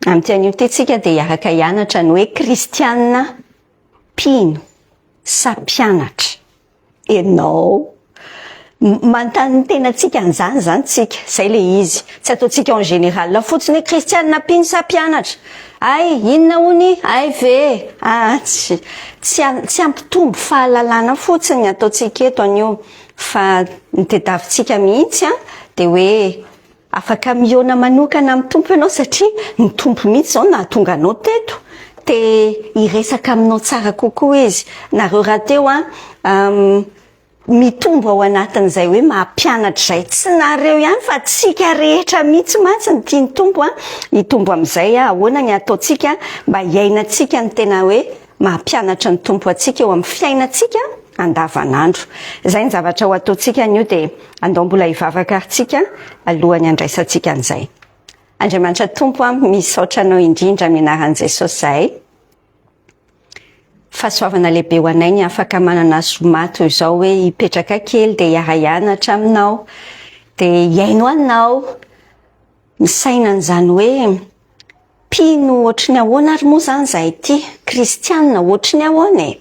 Amin'ity anio ity tsika dia hiaraka hianatra ny hoe kristiana mpino sa mpianatra. Ianao. Manontany ny tenantsika an'izany izany tsika. Izay ilay izy. Tsy ataontsika en général fotsiny hoe kristiana mpino sa mpianatra. Hay, inona hono i? Hay ve? Ah, tsy, tsy, tsy hampitombo fahalalana fotsiny ny ataontsika eto anio. Fa ny tediavintsika mihitsy an, dia hoe Afaka mihaona manokana amin'ny Tompo ianao satria ny Tompo mihitsy izao no nahatonga anao teto. Te hiresaka aminao tsara kokoa Izy. Nareo rahateo an, mitombo ao anatin'izay hoe maha mpianatra izay. Tsy nareo ihany fa tsika rehetra mihitsy mantsy no tian'ny Tompo an, hitombo amin'izay. Ahoana ny ataontsika mba hiainantsika ny tena hoe maha mpianatra ny Tompo antsika eo amin'ny fiainantsika andavanandro. Izay ny zavatra ho ataontsika anio dia andao mbola hivavaka ary tsika alohan'ny handraisantsika an'izay. Andriamanitra Tompo a, misaotra Anao indrindra amin'ny anaran'i Jesosy izahay. Fahasoavana lehibe ho anay ny afaka manana zoma toy izao hoe hipetraka kely dia hiara-hianatra aminao, dia hihaino anao, misaina an'izany hoe Mpino ohatry ny ahoana ary moa izany izahay ity? Kristianina ohatry ny ahoana e?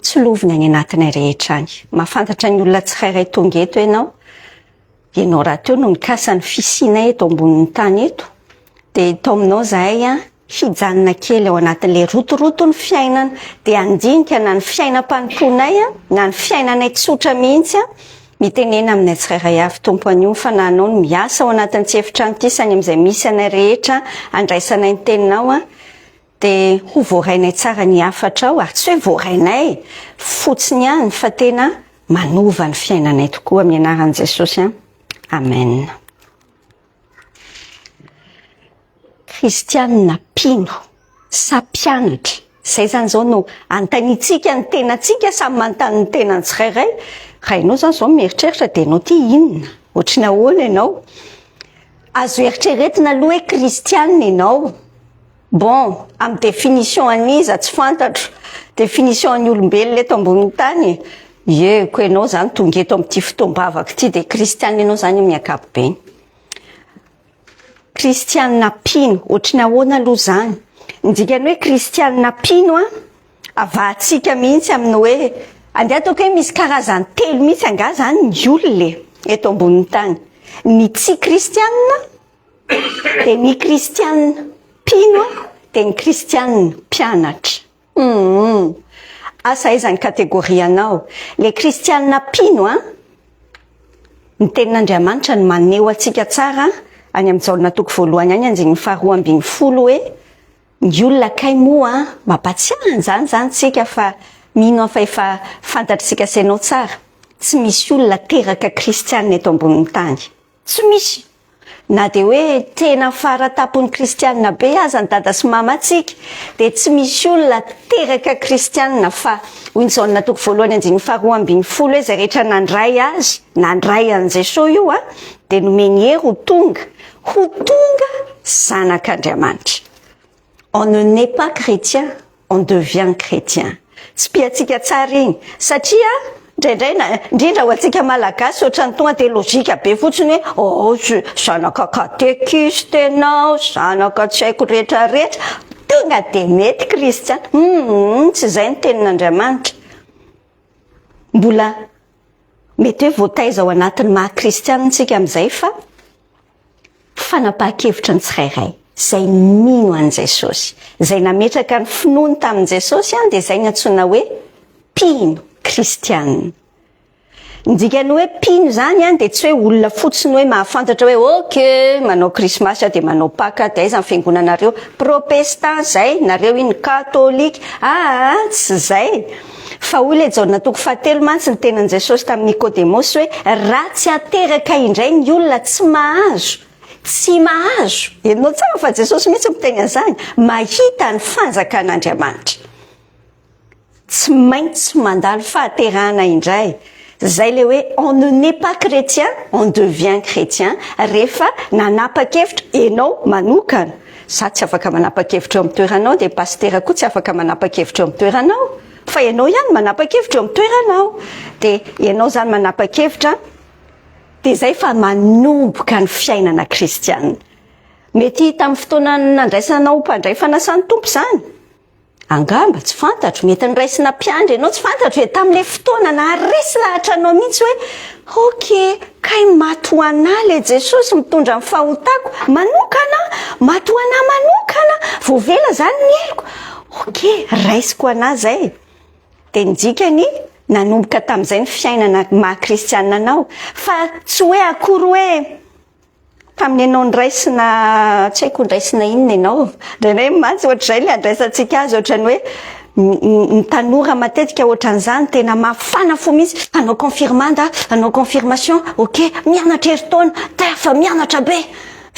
Tsy loviny any anatinay rehetra any. Mahafantatra ny olona tsirairay tonga eto ianao. Ianao rahateo no nikasa ny fisianay eto ambonin'ny tany eto. Dia taominao izahay hijanona kely ao anatin'ilay rotoroton'ny fiainana. Dia handinika na ny fiainam-panompoanay na ny fiainanay tsotra mihitsy. Mitenena aminay tsirairay avy Tompo anio ny Fanahinao no miasa ao anatin'ity efitrano ity sy any amin'izay misy anay rehetra andraisanay ny Teninao dia ho voarainay tsara ny hafatrao ary tsy hoe voarainay fotsiny ihany fa tena manova ny fiainanay tokoa amin'ny anaran'i Jesosy Amen. Kristianina mpino sa mpianatra? Izay izany izao no anontaniantsika ny tenantsika, samy manontany ny tenany tsirairay. Raha ianao izany izao mieritreritra dia ianao ity inona? Ohatry ny ahoana ianao? Azo eritreretina aloha hoe kristianina ianao. Bon, amin'ny définition an'iza tsy fantatro. Définition an'ny olombelona eto ambonin'ny tany. Ie, ko ianao izany tonga eto amin'ity fotoam-bavaka ity dia kristianina ianao izany amin'ny ankapobeny. Kristianina mpino, ohatry ny ahoana aloha izany? Ny dikan'ny hoe kristianina mpino an, avahantsika mihitsy amin'ny hoe, andeha ataoko hoe misy karazany telo mihitsy angaha izany ny olona e, eto ambonin'ny tany. Ny tsy kristianina, dia ny kristianina mpino, dia ny kristianina mpianatra. Humm. Asa aiza ny catégorie anao? Le kristianina mpino an! Ny tenin'Andriamanitra no maneho antsika tsara any amin'ny Jaona toko voalohany any andininy faharoa ambinifolo hoe ny olona kay moa an, mampatsiahy an'izany izany tsika fa mino aho fa efa fantatr'isika sy ianao tsara, tsy misy olona teraka kristianina eto ambonin'ny tany. Tsy misy. Na dia hoe tena fara tampon'ny kristianina be aza ny dada sy mama tsika dia tsy misy olona teraka kristianina fa hoy ny Jaona toko voalohany andininy faharoa ambinifolo hoe izay rehetra nandray azy, nandray an'i Jesoa io an, dia nomeny hery ho tonga, ho tonga zanak'Andriamanitra. On ne naît pas chrétien, on devient chrétien. Tsipihantsika tsara iny satria indraindray na indrindra ho antsika malagasy ohatran'ny tonga dia logika be fotsiny hoe oh zanaka katekista ianao, zanaka tsy haiko rehetra rehetra, tonga dia mety kristiana. Hum, tsy izay ny tenin'Andriamanitra. Mbola mety hoe voataiza ao anatin'ny maha kristianina isika amin'izay fa fanapahan-kevitry ny tsirairay izay mino an'i Jesosy, izay nametraka ny finoany tamin'i Jesosy dia izay ny antsoina hoe mpino kristianina. Ny dikan'ny hoe mpino izany dia tsy hoe olona fotsiny hoe mahafantatra hoe ok manao krismasy aho dia manao paka dia aiza ny fiangonanareo protestant izay, nareo iny katolika, aa tsy izay. Fa hoy ilay Jaona toko fahatelo mantsy ny tenin'i Jesosy tamin'i Nikodemosy hoe raha tsy ateraka indray ny olona tsy mahazo, tsy mahazo, henonao tsara fa Jesosy mihitsy miteny an'izany, mahita ny fanjakan'Andriamanitra. Tsy maintsy mandalo fahaterahana indray. Izay ilay hoe on ne naît pas chrétien, on devient chrétien rehefa nanapa-kevitra ianao manokana. Za tsy afaka manapa-kevitra eo amin'ny toeranao dia pasitera koa tsy afaka manapa-kevitra eo amin'ny toeranao fa ianao ihany manapa-kevitra eo amin'ny toeranao. Dia ianao izany manapa-kevitra dia izay fa manomboka ny fiainana kristiana. Mety tamin'ny fotoana nandraisanao ho mpandray fanasan'ny Tompo izany. Angamba, tsy fantatro, mety noraisina mpiandry ianao, tsy fantatro e, tamin'ilay fotoana naharesy lahatra anao mihitsy hoe, ok, kay maty ho anà ilay Jesosy mitondra ny fahotako, manokana, maty ho anà manokana, voavela izany ny heloko, ok, raisiko anà izay. Dia ny dikany, nanomboka tamin'izay ny fiainana maha kristianina anao, fa tsy hoe akory hoe, Tamin'ny ianao noraisina, tsy haiko noraisina inona ianao. Indraindray mantsy ohatr'izay ilay andraisantsika azy, ohatran'ny hoe ny tanora matetika ohatran'izany, tena mafana fo mihitsy, hanao confirmande aho, hanao confirmation, ok, mianatra herintaona, taf, mianatra be.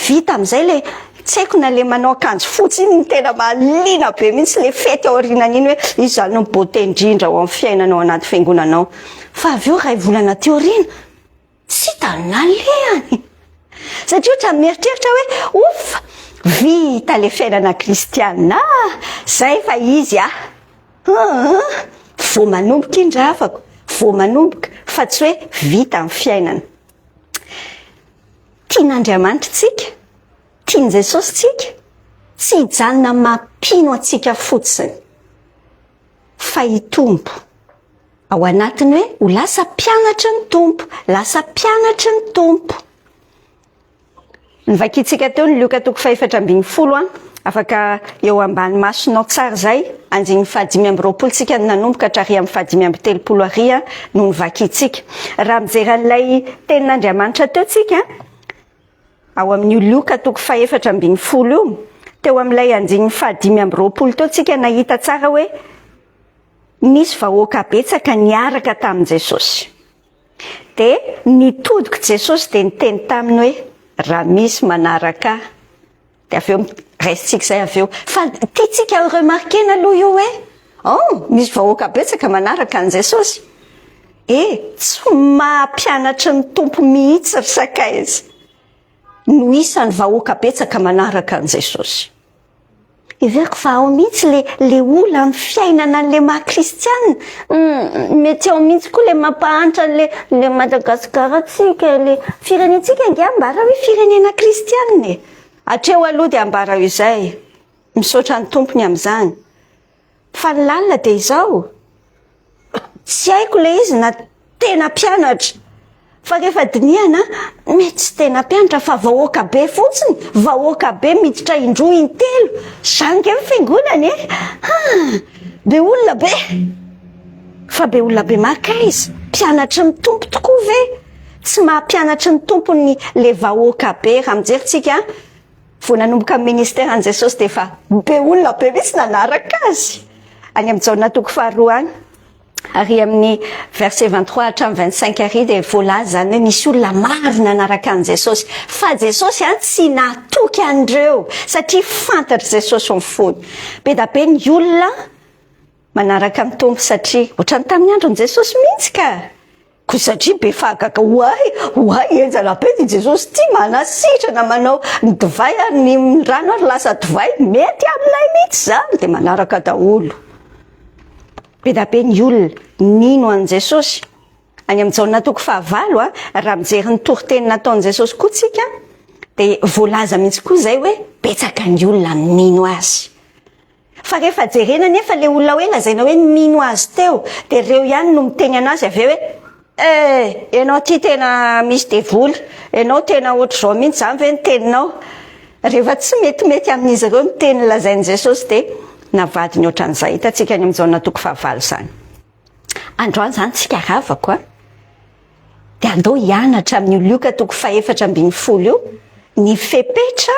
Vita amin'izay ilay, tsy haiko na ilay manao akanjo fotsy iny no tena mahaliana be mihitsy ilay fety aorianan'iny hoe iza izany no beauté indrindra ao amin'ny fiainana ao anaty fiangonana ao. Fa avy eo iray volana aty aoriana, Tsy hita ny nalehany. Satria ohatran'ny mieritreritra hoe ouf, vita le fiainana kristiana ah, zay fa izy ah. Hum, vao manomboka iny rahavako, vao manomboka fa tsy hoe vita ny fiainana. Tian'Andriamanitra tsika, tian'i Jesosy tsika, tsy hijanona mampino antsika fotsiny fa hitombo. Ao anatin'ny hoe ho lasa mpianatry ny Tompo, lasa mpianatry ny Tompo. Novakintsika teo ny Lioka toko fahefatra ambin'ny folo an, afaka eo ambany masonao tsara izay, andininy faha-25 tsika no nanomboka hatrary amin'ny faha-35 ary no novakintsika. Raha mijery an'ilay tenin'Andriamanitra teo tsika, ao amin'io Lioka toko faha-14 io, teo amin'ilay andininy faha-25 teo tsika nahita tsara hoe Nisy vahoaka betsaka niaraka tamin'i Jesosy. Dia nitodika Jesosy dia niteny taminy hoe, Raha misy manaraka Ahy. Dia avy eo raisintsika izay avy eo. Fa tiantsika ho remarquer-na aloha io hoe, oh, misy vahoaka betsaka manaraka an'i Jesosy. E, tsy maha mpianatry ny Tompo mihitsy ry sakaiza no isan'ny vahoaka betsaka manaraka an'i Jesosy. Heveriko fa ao mihitsy le le ola amin'ny fiainana an'le maha kristianina. Mety ao mihitsy koa le mampahantra an'le le Madagasikara-tsika, le firenentsika ange ambara hoe firenena kristianina e. Hatreo aloha dia ambarao izay. Misaotra ny Tompony amin'izany. Fa ny lalina dia izao, tsy haiko ilay izy na tena mpianatra, fa rehefa dinihana mety tsy tena mpianatra fa vahoaka be fotsiny, vahoaka be miditra indroa intelo, zany nge ny fiangonana e! Ha! Be olona be! Fa be olona be mankaiza? Mpianatry ny Tompo tokoa ve? Tsy maha mpianatry ny Tompo ny le vahoaka be raha mijery tsika Vao nanomboka ny ministère an'i Jesosy dia efa be olona be mihitsy nanaraka azy. Any amin'ny Jaona toko faharoa any, ary amin'ny verset 23 hatramin'ny 25 ary dia voalaza izany hoe nisy olona maro nanaraka an'i Jesosy. Fa Jesosy an tsy natoky an'ireo satria fantatr'i Jesosy ny fony. Be da be ny olona manaraka ny Tompo satria ohatran'ny tamin'ny andron'i Jesosy mihitsy ka. Koa satria be fahagaga ho ahy, ho ahy henjana be ty Jesosy ty, manasitrana, manao ny divay ary ny rano ary lasa divay, mety aminay mihitsy zany, dia manaraka daholo. Be da be ny olona nino an'i Jesosy. Any amin'ny Jaona toko fahavalo, raha mijery ny toriteny nataon'i Jesosy koa tsika, dia voalaza mihitsy koa izay hoe betsaka ny olona nino azy. Fa rehefa jerena anefa le olona hoe lazaina hoe mino azy teo dia reo ihany no miteny anazy avy eo hoe eh ianao ty tena misy devoly, ianao tena ohatr'izao mihitsy zany ve ny teninao? Rehefa tsy metimety amin'izy ireo ny teny lazain'i Jesosy dia navadiny ohatran'izay. Hitantsika any amin'ny Jaona toko fahavalo izany. Androany izany tsika ravako a, dia andao hianatra amin'io Lioka toko faha-14 io ny fepetra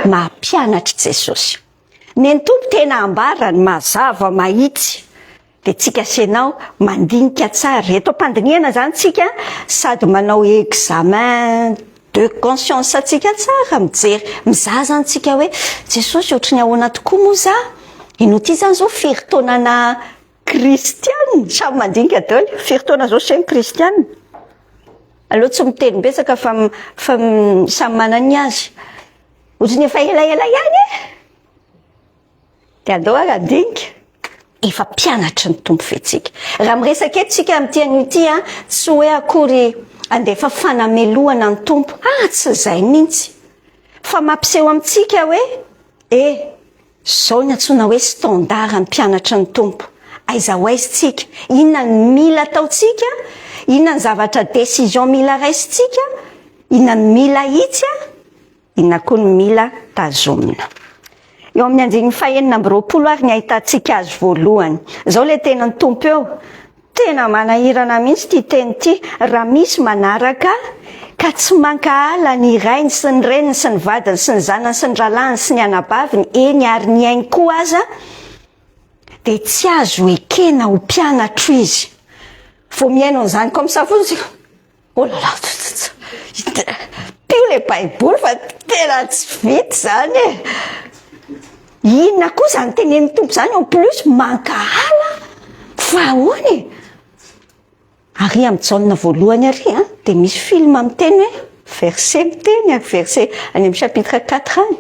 maha mpianatr'i Jesosy. Ny an'ny Tompo tena ambarany mazava mahitsy dia tsika sy ianao mandinika tsara. Eto am-pandinihana izany tsika sady manao examen de conscience antsika tsara, mijery, mizaha izany tsika hoe Jesosy ohatry ny ahoana tokoa moa za? Ianao ity izany izao firy taona naha kristiana? Samy mandinika daholo, firy taona izao se ny kristiana? Aleo tsy miteny betsaka fa fa samy manana ny azy. Ohatry ny efa elaela ihany e! Dia andao ary handinika. Efa mpianatry ny Tompo ve tsika? Raha miresaka eto tsika amin'ity anio ity an, tsy hoe akory handefa fanamelohana ny Tompo. Ah, tsy izay mihitsy. Fa mampiseho amintsika hoe e, zao ny antsoina hoe standard ny mpianatry ny Tompo. Aiza ho aiza tsika? Inona ny mila ataontsika? Inona ny zavatra décision mila raisintsika? Inona ny mila ahitsy? Inona koa no mila tazomina? Eo amin'ny andininy fahenina amby 20 ary ny ahitantsika azy voalohany. Izao ilay tenin'ny Tompo eo. Tena manahirana mihitsy ity teny ity, raha misy manaraka ka tsy mankahala ny rainy sy ny reniny sy ny vadiny sy ny zanany sy ny rahalahiny sy ny anabaviny, eny ary ny ainy koa aza, dia tsy azo ekena ho mpianatro izy. Vao mihaino an'izany comme ça fotsiny isika, oh là là, pio ilay baiboly fa tena tsy vita izany e! Inona koa izany tenenin'ny Tompo izany en plus mankahala fa ahoana e? Ary amin'ny Jaona voalohany ary an, dia misy film miteny hoe verset miteny ary verset any amin'ny chapitre 4 any.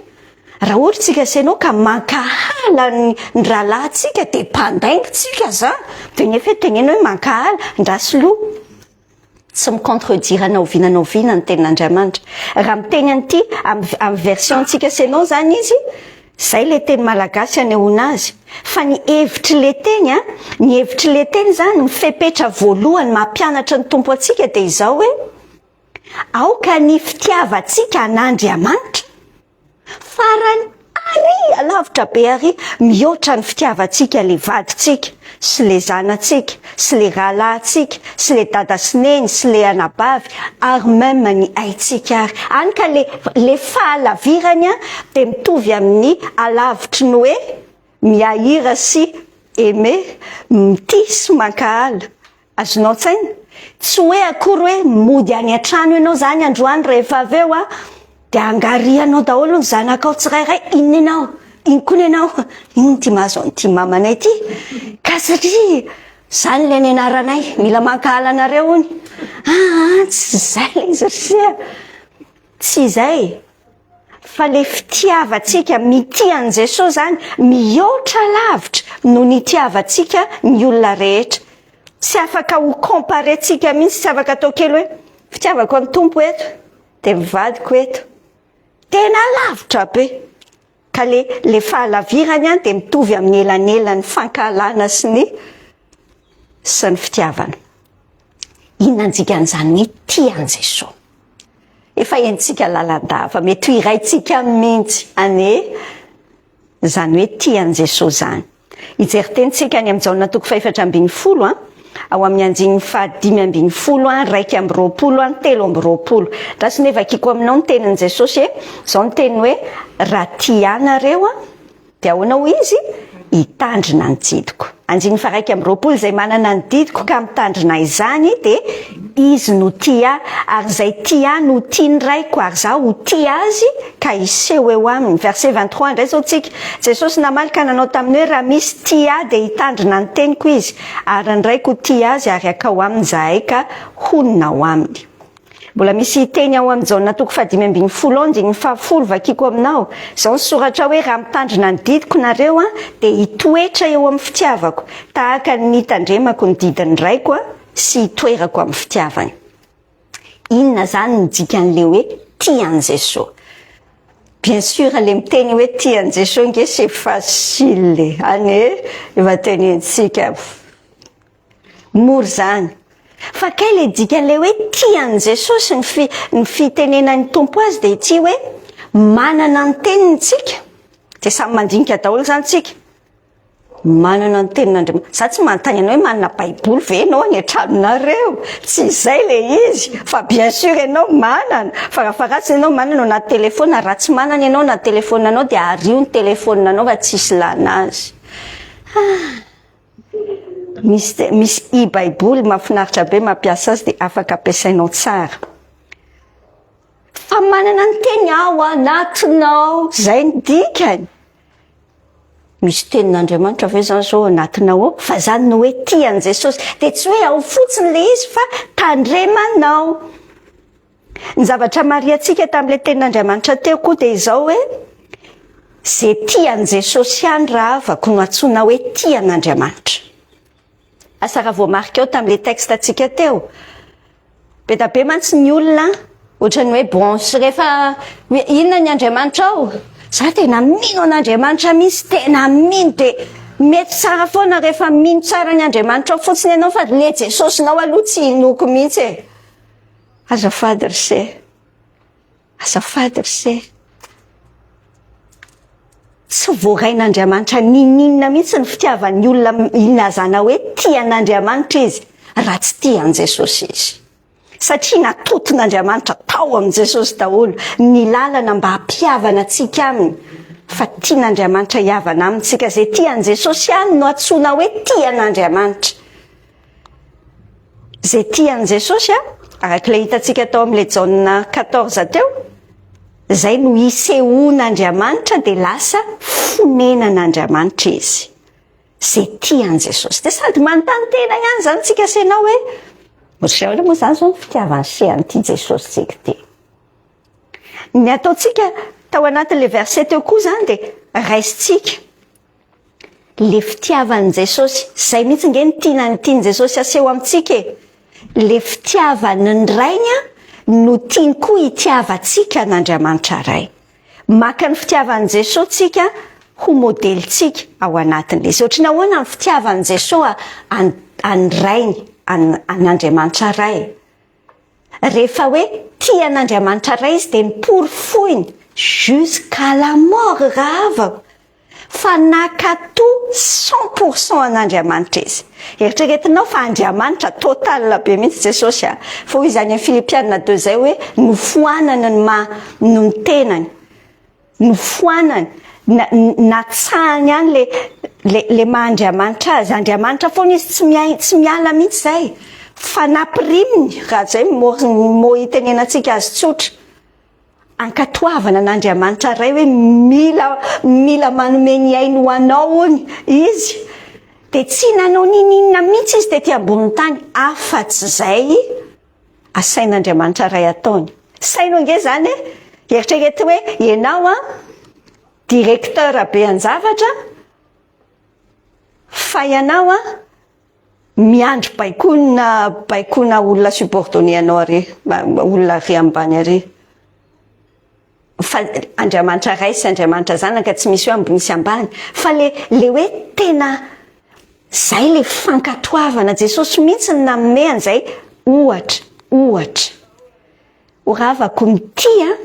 Raha ohatra tsika sy ianao ka mankahala ny rahalahintsika dia mpandainga tsika zany. Dia nefa teneno hoe mankahala, ndraso loha. Tsy mi-contredire na oviana na oviana ny tenin'Andriamanitra. Raha miteny an'ity amin'ny version-ntsika sy ianao izany izy, izay ilay teny malagasy anehoana azy. Fa ny hevitr'ilay teny an, ny hevitr'ilay teny izany, ny fepetra voalohany mampianatra ny Tompo antsika dia izao hoe, aoka ny fitiavantsika an'Andriamanitra, Farany ary alavitra be ary mihoatra ny fitiavantsika le vadintsika sy le zanatsika sy le rahalahintsika sy le dada sy neny sy le anabavy ary même ny aintsika ary. Any ka le le fahalavirany an dia mitovy amin'ny alavitry ny hoe mi-haïr sy aimer, mitia sy mankahala. Azonao an-tsaina? Tsy hoe akory hoe mody any an-trano ianao izany androany rehefa avy eo an, dia angarihanao daholo ny zanakao tsirairay, inona ianao? Iny koa ny anao? Inona ity mahazo an'ity mamanay ity? Ka satria izany ilay nianaranay, mila mankahala anareo hono. Aa, tsy izay ilay izy ry se a. Tsy izay. Fa le fitiavantsika mitia an'i Jesoa zany mihoatra lavitra noho ny itiavantsika ny olona rehetra. Tsy afaka ho comparer-tsika mihitsy, tsy afaka atao kely hoe fitiavako an'i Tompo eto dia ny vadiko eto. Tena lavitra be. Ka le le fahalavirany an dia mitovy amin'ny elanelan'ny fankahalana sy ny sy ny fitiavana. Inona ny dikan'izany hoe tia an'i Jesoa? Efa henontsika lalandava, mety ho iraintsika mihitsy anie izany hoe tia an'i Jesoa izany. Hijery teny tsika any amin'ny Jaona toko fahefatra 14 an, ao amin'ny andininy fahadimy 15 an, 21 an, 23. Raha sy nevakiko aminao ny tenin'i Jesosy e, izao ny teniny hoe raha tia anareo an, Dia ahoana hoy izy? Hitandrina ny didiko. Andininy faha-21, Izay manana ny didiko ka mitandrina izany dia izy no tia ahy, ary izay tia ahy no ho tia ny Raiko, ary izaho ho tia azy ka hiseho eo aminy. Verset 23 indray izao tsika. Jesosy namaly ka nanao taminy hoe, Raha misy tia ahy dia hitandrina ny teniko izy, ary ny Raiko ho tia azy ary hankao aminy izahay ka honina ao aminy. Mbola misy teny ao amin'ny Jaona toko faha-15 ao, andininy faha-10, vakiko aminao. Izao ny soratra hoe, Raha mitandrina ny didiko nareo, dia hitoetra eo amin'ny fitiavako, tahaka ny nitandremako ny didin'ny Raiko sy hitoerako amin'ny fitiavany. Inona izany ny dikan'ilay hoe tia an'i Jesoa? Bien sûr le miteny hoe tia an'i Jesoa nge c'est facile e! Any e, efa tenenintsika. Mora izany. Fa kay le dikan'ilay hoe tia an'i Jesosy, ny fi, ny fitenenan'ny Tompo azy dia ity hoe manana ny teniny tsika. Dia samy mandinika daholo izany tsika. Manana ny tenin'Andriamanitra. Za tsy manontany anao hoe manana baiboly ve ianao any an-tranonareo. Tsy izay le izy. Fa bien sûr ianao manana. Farafaharatsiny ianao manana ao anaty telefaonina. Raha tsy manana ianao anaty telefaoninanao dia ario ny telefaoninanao fa tsisy ilana azy. Ah. Misy misy e-baiboly mahafinaritra be mampiasa azy dia afaka ampiasainao tsara. Fa manana ny teny ao anatinao, zay ny dikany. Misy tenin'Andriamanitra ve zany zao ao anatinao ao? Fa zany no hoe tia an'i Jesosy. Dia tsy hoe ao fotsiny le izy fa tandremanao. Ny zavatra marihantsika tamin'ilay tenin'Andriamanitra teo koa dia izao hoe, izay tia an'i Jesosy ihany rahavako no antsoina hoe tia an'Andriamanitra. Asa raha voamarika ao tamin'ilay texte-ntsika teo. Be dia be mantsy ny olona. Ohatran'ny hoe bon rehefa inona ny Andriamanitrao? Za tena mino an'Andriamanitra mihitsy, tena mino dia mety tsara foana rehefa mino tsara ny Andriamanitrao fotsiny ianao fa le Jesosinao aloha tsy inoako mihitsy e. Azafady ry se. Azafady ry se. Tsy voarain'Andriamanitra n'inon'inona mihitsy ny fitiavan'ny olona ilazana hoe tia an'Andriamanitra izy raha tsy tia an'i Jesosy izy. Satria natoton'Andriamanitra tao amin'i Jesosy daholo ny lalana mba hampihavana antsika aminy. Fa tian'Andriamanitra hihavana aminy tsika. Izay tia an'i Jesosy ihany no antsoina hoe tia an'Andriamanitra. Izay tia an'i Jesosy, araka ilay hitantsika tao amin'ilay Jaona 14 teo, izay no isehoan'Andriamanitra dia lasa fonenan'Andriamanitra izy. Izay tia an'i Jesosy. Dia sady manontany tena ihany izany tsika sy ianao hoe, ohatran'ny ahoana moa izany izao ny fitiavan'i se an'ity Jesosintsika ity? Ny ataontsika tao anatin'ilay verset teo koa izany dia raisintsika le fitiavan'i Jesosy, izay mihitsy nge ny tiana ny tian'i Jesosy aseho amintsika e! Le fitiavany ny Rainy no tiany koa hitiavantsika an'Andriamanitra Ray. Maka ny fitiavan'i Jesosy tsika ho modelintsika ao anatin'ilay izy. Ohatry ny ahoana ny fitiavan'i Jesosy an'ny Rainy, an'Andriamanitra Ray? Rehefa hoe tia an'Andriamanitra Ray izy dia noporofoiny jusqu'à la mort rahavako fa nakato 100% an'Andriamanitra izy. Eritreretinao fa Andriamanitra total be mihitsy Jesosy a! Fa hoy izy any amin'ny Filipiana 2 izay hoe nofoanany ny maha no ny tenany. Nofoanany, natsahany ihany le le le maha Andriamanitra azy. Andriamanitra foana izy tsy miay tsy miala mihitsy izay. Fa nampiriminy, raha izay ny mot ny mot itenenantsika azy tsotra. Ankatoavana an'Andriamanitra Ray hoe mila mila manome ny ainy ho anao hono izy. Dia tsy nanao ninininona mihitsy izy tety ambonin'ny tany afa-tsy izay asain'Andriamanitra Ray ataony. Saino ange izany e! Eritrereto hoe ianao an, directeur be an-javatra, fa ianao an, miandry baikoina baikoina olona subordonné anao ary, olona ary ambany ary. Fa Andriamanitra Ray sy Andriamanitra Zanaka tsy misy hoe ambony sy ambany fa le le hoe tena zay le fankatoavana Jesosy mihitsy no nanome an'izay ohatra ohatra ho ravako mitia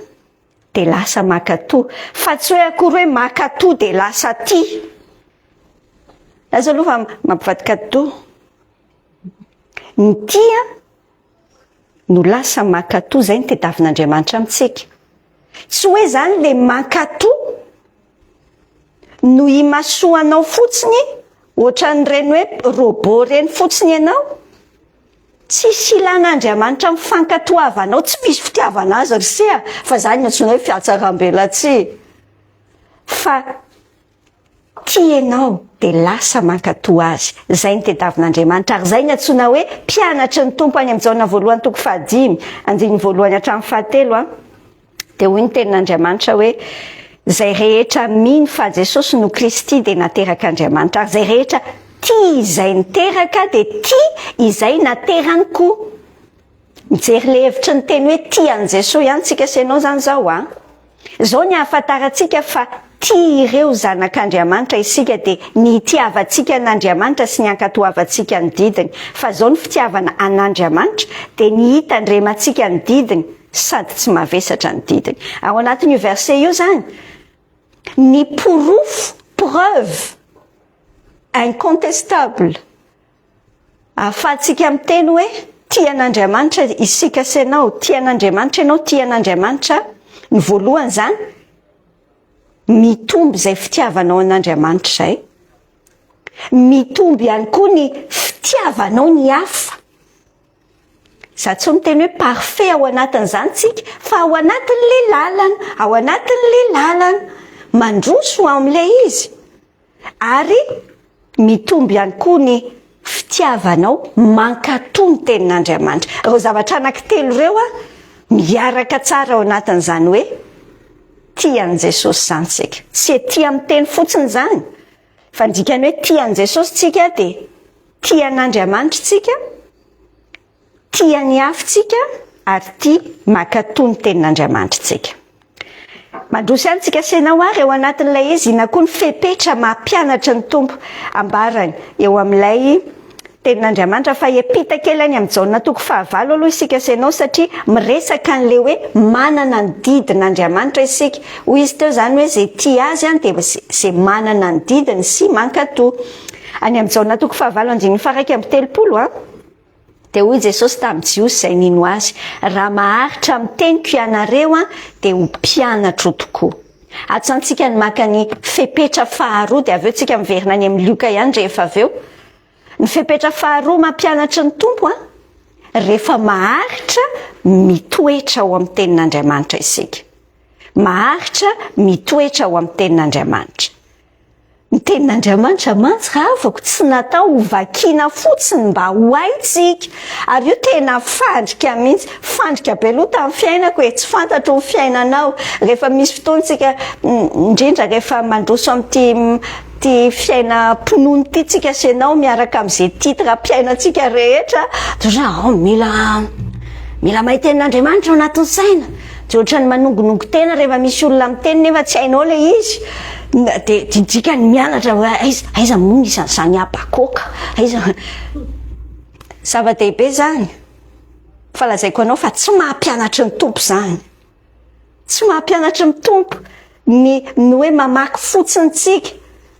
de lasa makatoa fa tsy hoe akory hoe makatoa de lasa tia lasa aloha fa mampivadika atidoha ny tia no lasa mankatò, izay no tediavin'Andriamanitra amintsika. Tsy hoe izany ilay mankatò no imasoanao fotsiny ohatran'ireny hoe robot ireny fotsiny ianao. Tsisy ilan'Andriamanitra ny fankatoavanao, tsy misy fitiavana azy ry se a, fa izany no antsoina hoe fihatsaram-belatsihy. Fa Tia ianao dia lasa mankatò Azy. Izay no tediavin'Andriamanitra ary izay no antsoina hoe mpianatry ny Tompo any amin'ny Jaona voalohany toko fahadimy, andininy voalohany hatramin'ny fahatelo a. Dia hoy ny tenin'Andriamanitra hoe izay rehetra mino fa Jesosy no Kristy dia naterak'Andriamanitra ary izay rehetra tia izay niteraka dia tia izay naterany koa. Mijery ilay hevitry ny teny hoe tia an'i Jesoa ihany tsika sy ianao izany izao a! Izao ny ahafantarantsika fa tia ireo zanak'Andriamanitra isika dia ny hitiavantsika an'Andriamanitra sy ny hankatoavantsika ny didiny. Fa izao ny fitiavana an'Andriamanitra dia ny hitandremantsika ny didiny sady tsy mavesatra ny didiny. Ao anatin'io verset io izany ny porofo, preuve, incontestable, Ahafahantsika miteny hoe tia an'Andriamanitra isika sy ianao, tia an'Andriamanitra ianao, tia an'Andriamanitra aho. Ny voalohany izany, mitombo izay fitiavanao an'Andriamanitra izay. Mitombo ihany koa ny fitiavanao ny hafa. Za tsy miteny hoe parfait ao anatin'izany tsika fa ao anatin'le lalana, ao anatin'le lalana, mandroso amin'ilay izy. Ary mitombo ihany koa ny fitiavanao mankatò ny tenin'Andriamanitra. Ireo zavatra anankitelo ireo miaraka tsara ao anatin'izany hoe tia an'i Jesosy izany isika. Tsy tia amin'ny teny fotsiny izany, fa ny dikan'ny hoe tia an'i Jesosy isika dia tia an'Andriamanitra isika, tia ny hafa isika. ary tia mankatò ny tenin'Andriamanitra isika. Mandroso ihany tsika sy ianao ary ao anatin'ilay izy inona koa ny fepetra maha mpianatry ny Tompo ambarany eo amin'ilay tenin'Andriamanitra fa hiampita kely any amin'i Jaona toko fahavalo aloha isika sy ianao satria miresaka an'ilay hoe manana ny didin'Andriamanitra isika. Hoy izy teo izany hoe izay tia azy dia izay manana ny didiny sy mankatò. Any amin'i Jaona toko fahavalo andininy faha 31 an. Dia hoy Jesosy tamin'ny Jiosy izay nino Azy, Raha maharitra amin'ny teniko ianareo, dia ho mpianatro tokoa. Ato izany tsika ny maka ny fepetra faharoa, dia avy eo tsika miverina any amin'ny Lioka ihany rehefa avy eo. Ny fepetra faharoa mampianatry ny Tompo, rehefa maharitra mitoetra ao amin'ny tenin'Andriamanitra isika. Maharitra mitoetra ao amin'ny tenin'Andriamanitra. Ny tenin'Andriamanitra mantsy rahavako tsy natao ho vakiana fotsiny mba ho haintsika. Ary io tena fandrika mihitsy. Fandrika be aloha tamin'ny fiainako e, tsy fantatro ny fiainanao. Rehefa misy fotoana tsika, indrindra rehefa mandroso amin'ity ity fiainam-pinoana ity tsika sy ianao miaraka amin'izay titre-mpiainantsika rehetra, dia ohatran'ny hoe mila mila mahay tenin'Andriamanitra ao anatin'ny saina. Dia ohatran'ny manongonongo tena rehefa misy olona miteny nefa tsy hainao ilay izy. Dia dikany mianatra hoe aiza aiza moa nisy an'izany Habakoka? Aiza? Zava-dehibe izany. Fa lazaiko anao fa tsy maha mpianatry ny Tompo izany. Tsy maha mpianatry ny Tompo ny ny hoe mamaky fotsiny tsika.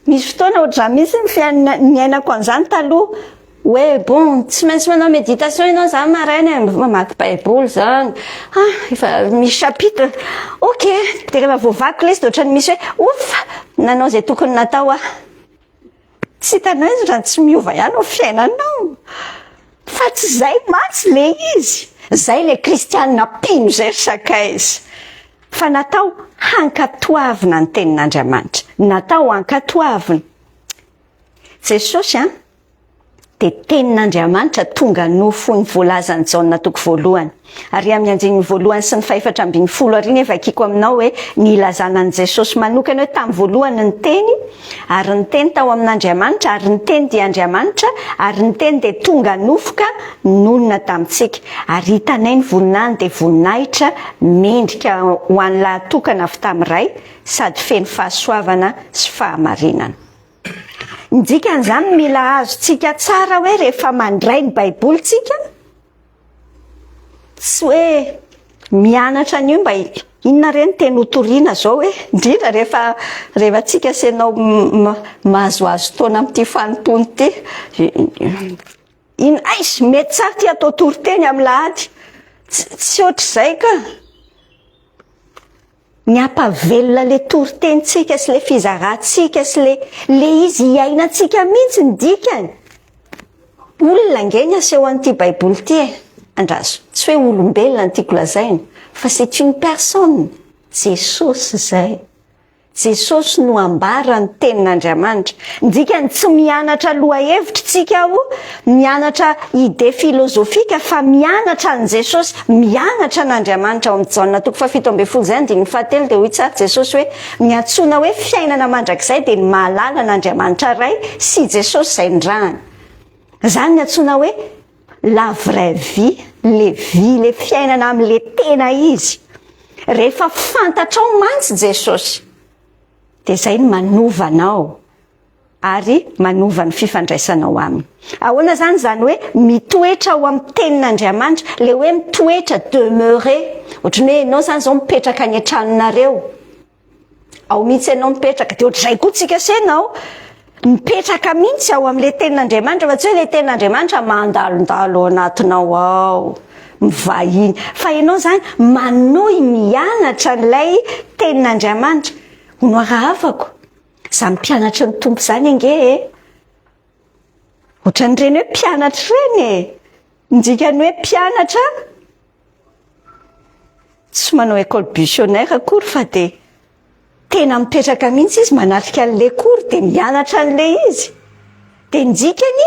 Misy fotoana ohatr'izany mihitsy ny fiainana niainako an'izany taloha. Hoe bon, tsy maintsy manao méditation ianao zany maraina e, mamaky baiboly zany. Ah, efa misy chapitre. Ok, dia rehefa voavakiko ilay izy dia ohatran'ny misy hoe ouf, nanao izay tokony natao aho. Tsy hitanao izy raha tsy miova ihany ny fiainanao. Fa tsy izay mantsy ilay izy. Izay ilay kristianina mpino izay ry sakaiza. Fa natao hankatoavina ny tenin'Andriamanitra. Natao hankatoavina. Jesosy an, dia tenin'Andriamanitra tonga nofo ny voalazan'i Jaona toko voalohany. Ary amin'ny andininy voalohany sy ny fahefatra ambin'ny folo ary anie vakiko aminao hoe ny ilazana an'i Jesosy manokana hoe tamin'ny voalohany ny teny, ary ny teny tao amin'Andriamanitra, ary ny teny dia Andriamanitra, ary ny teny dia tonga nofo ka nonina tamintsika. Ary hitanay ny voninahiny dia voninahitra mendrika ho an'ny lahatokana avy tamin'ny Ray sady feno fahasoavana sy fahamarinana. Ny dikan'izany mila azontsika tsara hoe rehefa mandray ny Baiboly tsika, tsy hoe mianatra an'io mba inona re ny teny hotorina zao e, indrindra rehefa rehefa tsika sy ianao mahazoazo taona amin'ity fanompoana ity. Inona aiza, mety tsara ity atao toriteny amin'ny lahady. Tsy ohatr'izay ka. Ny hampavelona le toritenintsika sy le fizarantsika sy le le izy hiainantsika mihitsy ny dikany. Olona ange ny aseho an'ity baiboly ity e. Andraso, tsy hoe olombelona no tiako lazaina fa c'est une personne, Jesosy izay. Jesosy no ambara ny tenin'Andriamanitra. Ny dikany tsy mianatra lohahevitra tsika ao, mianatra idée philosophique fa mianatra an'i Jesosy, mianatra an'Andriamanitra. Ao amin'ny Jaona toko faha-17 izay andininy fahatelo dia hoy tsara Jesosy hoe ny antsoina hoe fiainana mandrakizay dia ny mahalala an'Andriamanitra Ray sy Jesosy izay nirahany. Izany ny antsoina hoe la vraie vie, le vie, le fiainana amin'le tena izy. Rehefa fantatrao mantsy Jesosy dia izay no manova anao ary manova ny fifandraisanao aminy. Ahoana izany izany hoe mitoetra ao amin'ny tenin'Andriamanitra, le hoe mitoetra, demeurer, ohatran'ny hoe ianao izany izao mipetraka any an-tranonareo, Ao mihitsy ianao mipetraka. Dia ohatr'izay koa tsika sy ianao. Mipetraka mihitsy ao amin'ilay tenin'Andriamanitra fa tsy hoe ilay tenin'Andriamanitra mandalondalo ao anatinao ao, mivahiny. Fa ianao izany manohy mianatra an'ilay tenin'Andriamanitra. Hono arahavako, izany mpianatry ny Tompo izany ange e! Ohatran'ireny hoe mpianatra ireny e! Ny dikan'ny hoe mpianatra Tsy manao école buissonnaire akory fa dia tena mipetraka mihitsy izy manatrika an'ilay cours dia mianatra an'ilay izy. Dia ny dikany,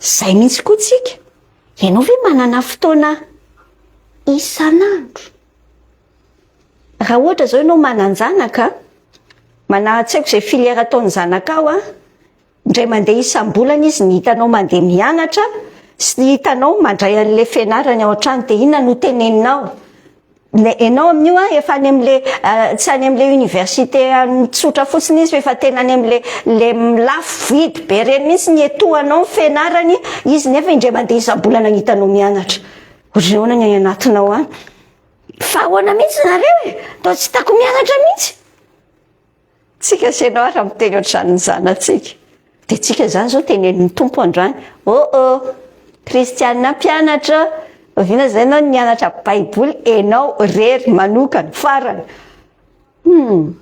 izay mihitsy koa tsika. Ianao ve manana fotoana isan'andro? Raha ohatra izao ianao manan-janaka, mana tsy haiko izay filière ataon'ny zanakao an, Indray mandeha isam-bolana izy ny hitanao mandeha mianatra, sy hitanao mandray an'ilay fianarany ao an-trano dia inona no teneninao? Le enao amin'io an efa any amle tsy any amle université any tsotra fotsiny izy fa efa tena any amle le lafo vidy be reny mihitsy ny etoanao ny fianarany izy nefa indray mandeha isam-bolana ny hitanao mianatra. Ohatran'ny ahoana ny any anatinao any? Fa ahoana mihitsy nareo e? Toa tsy hitako mianatra mihitsy. Tsika sy ianao ary miteny ohatr'izany ny zanatsika. Dia tsika izany izao tenenin'ny Tompo androany, oh oh, kristiana mpianatra, oviana izay ianao nianatra baiboly enao rery manokana, farany. Hum.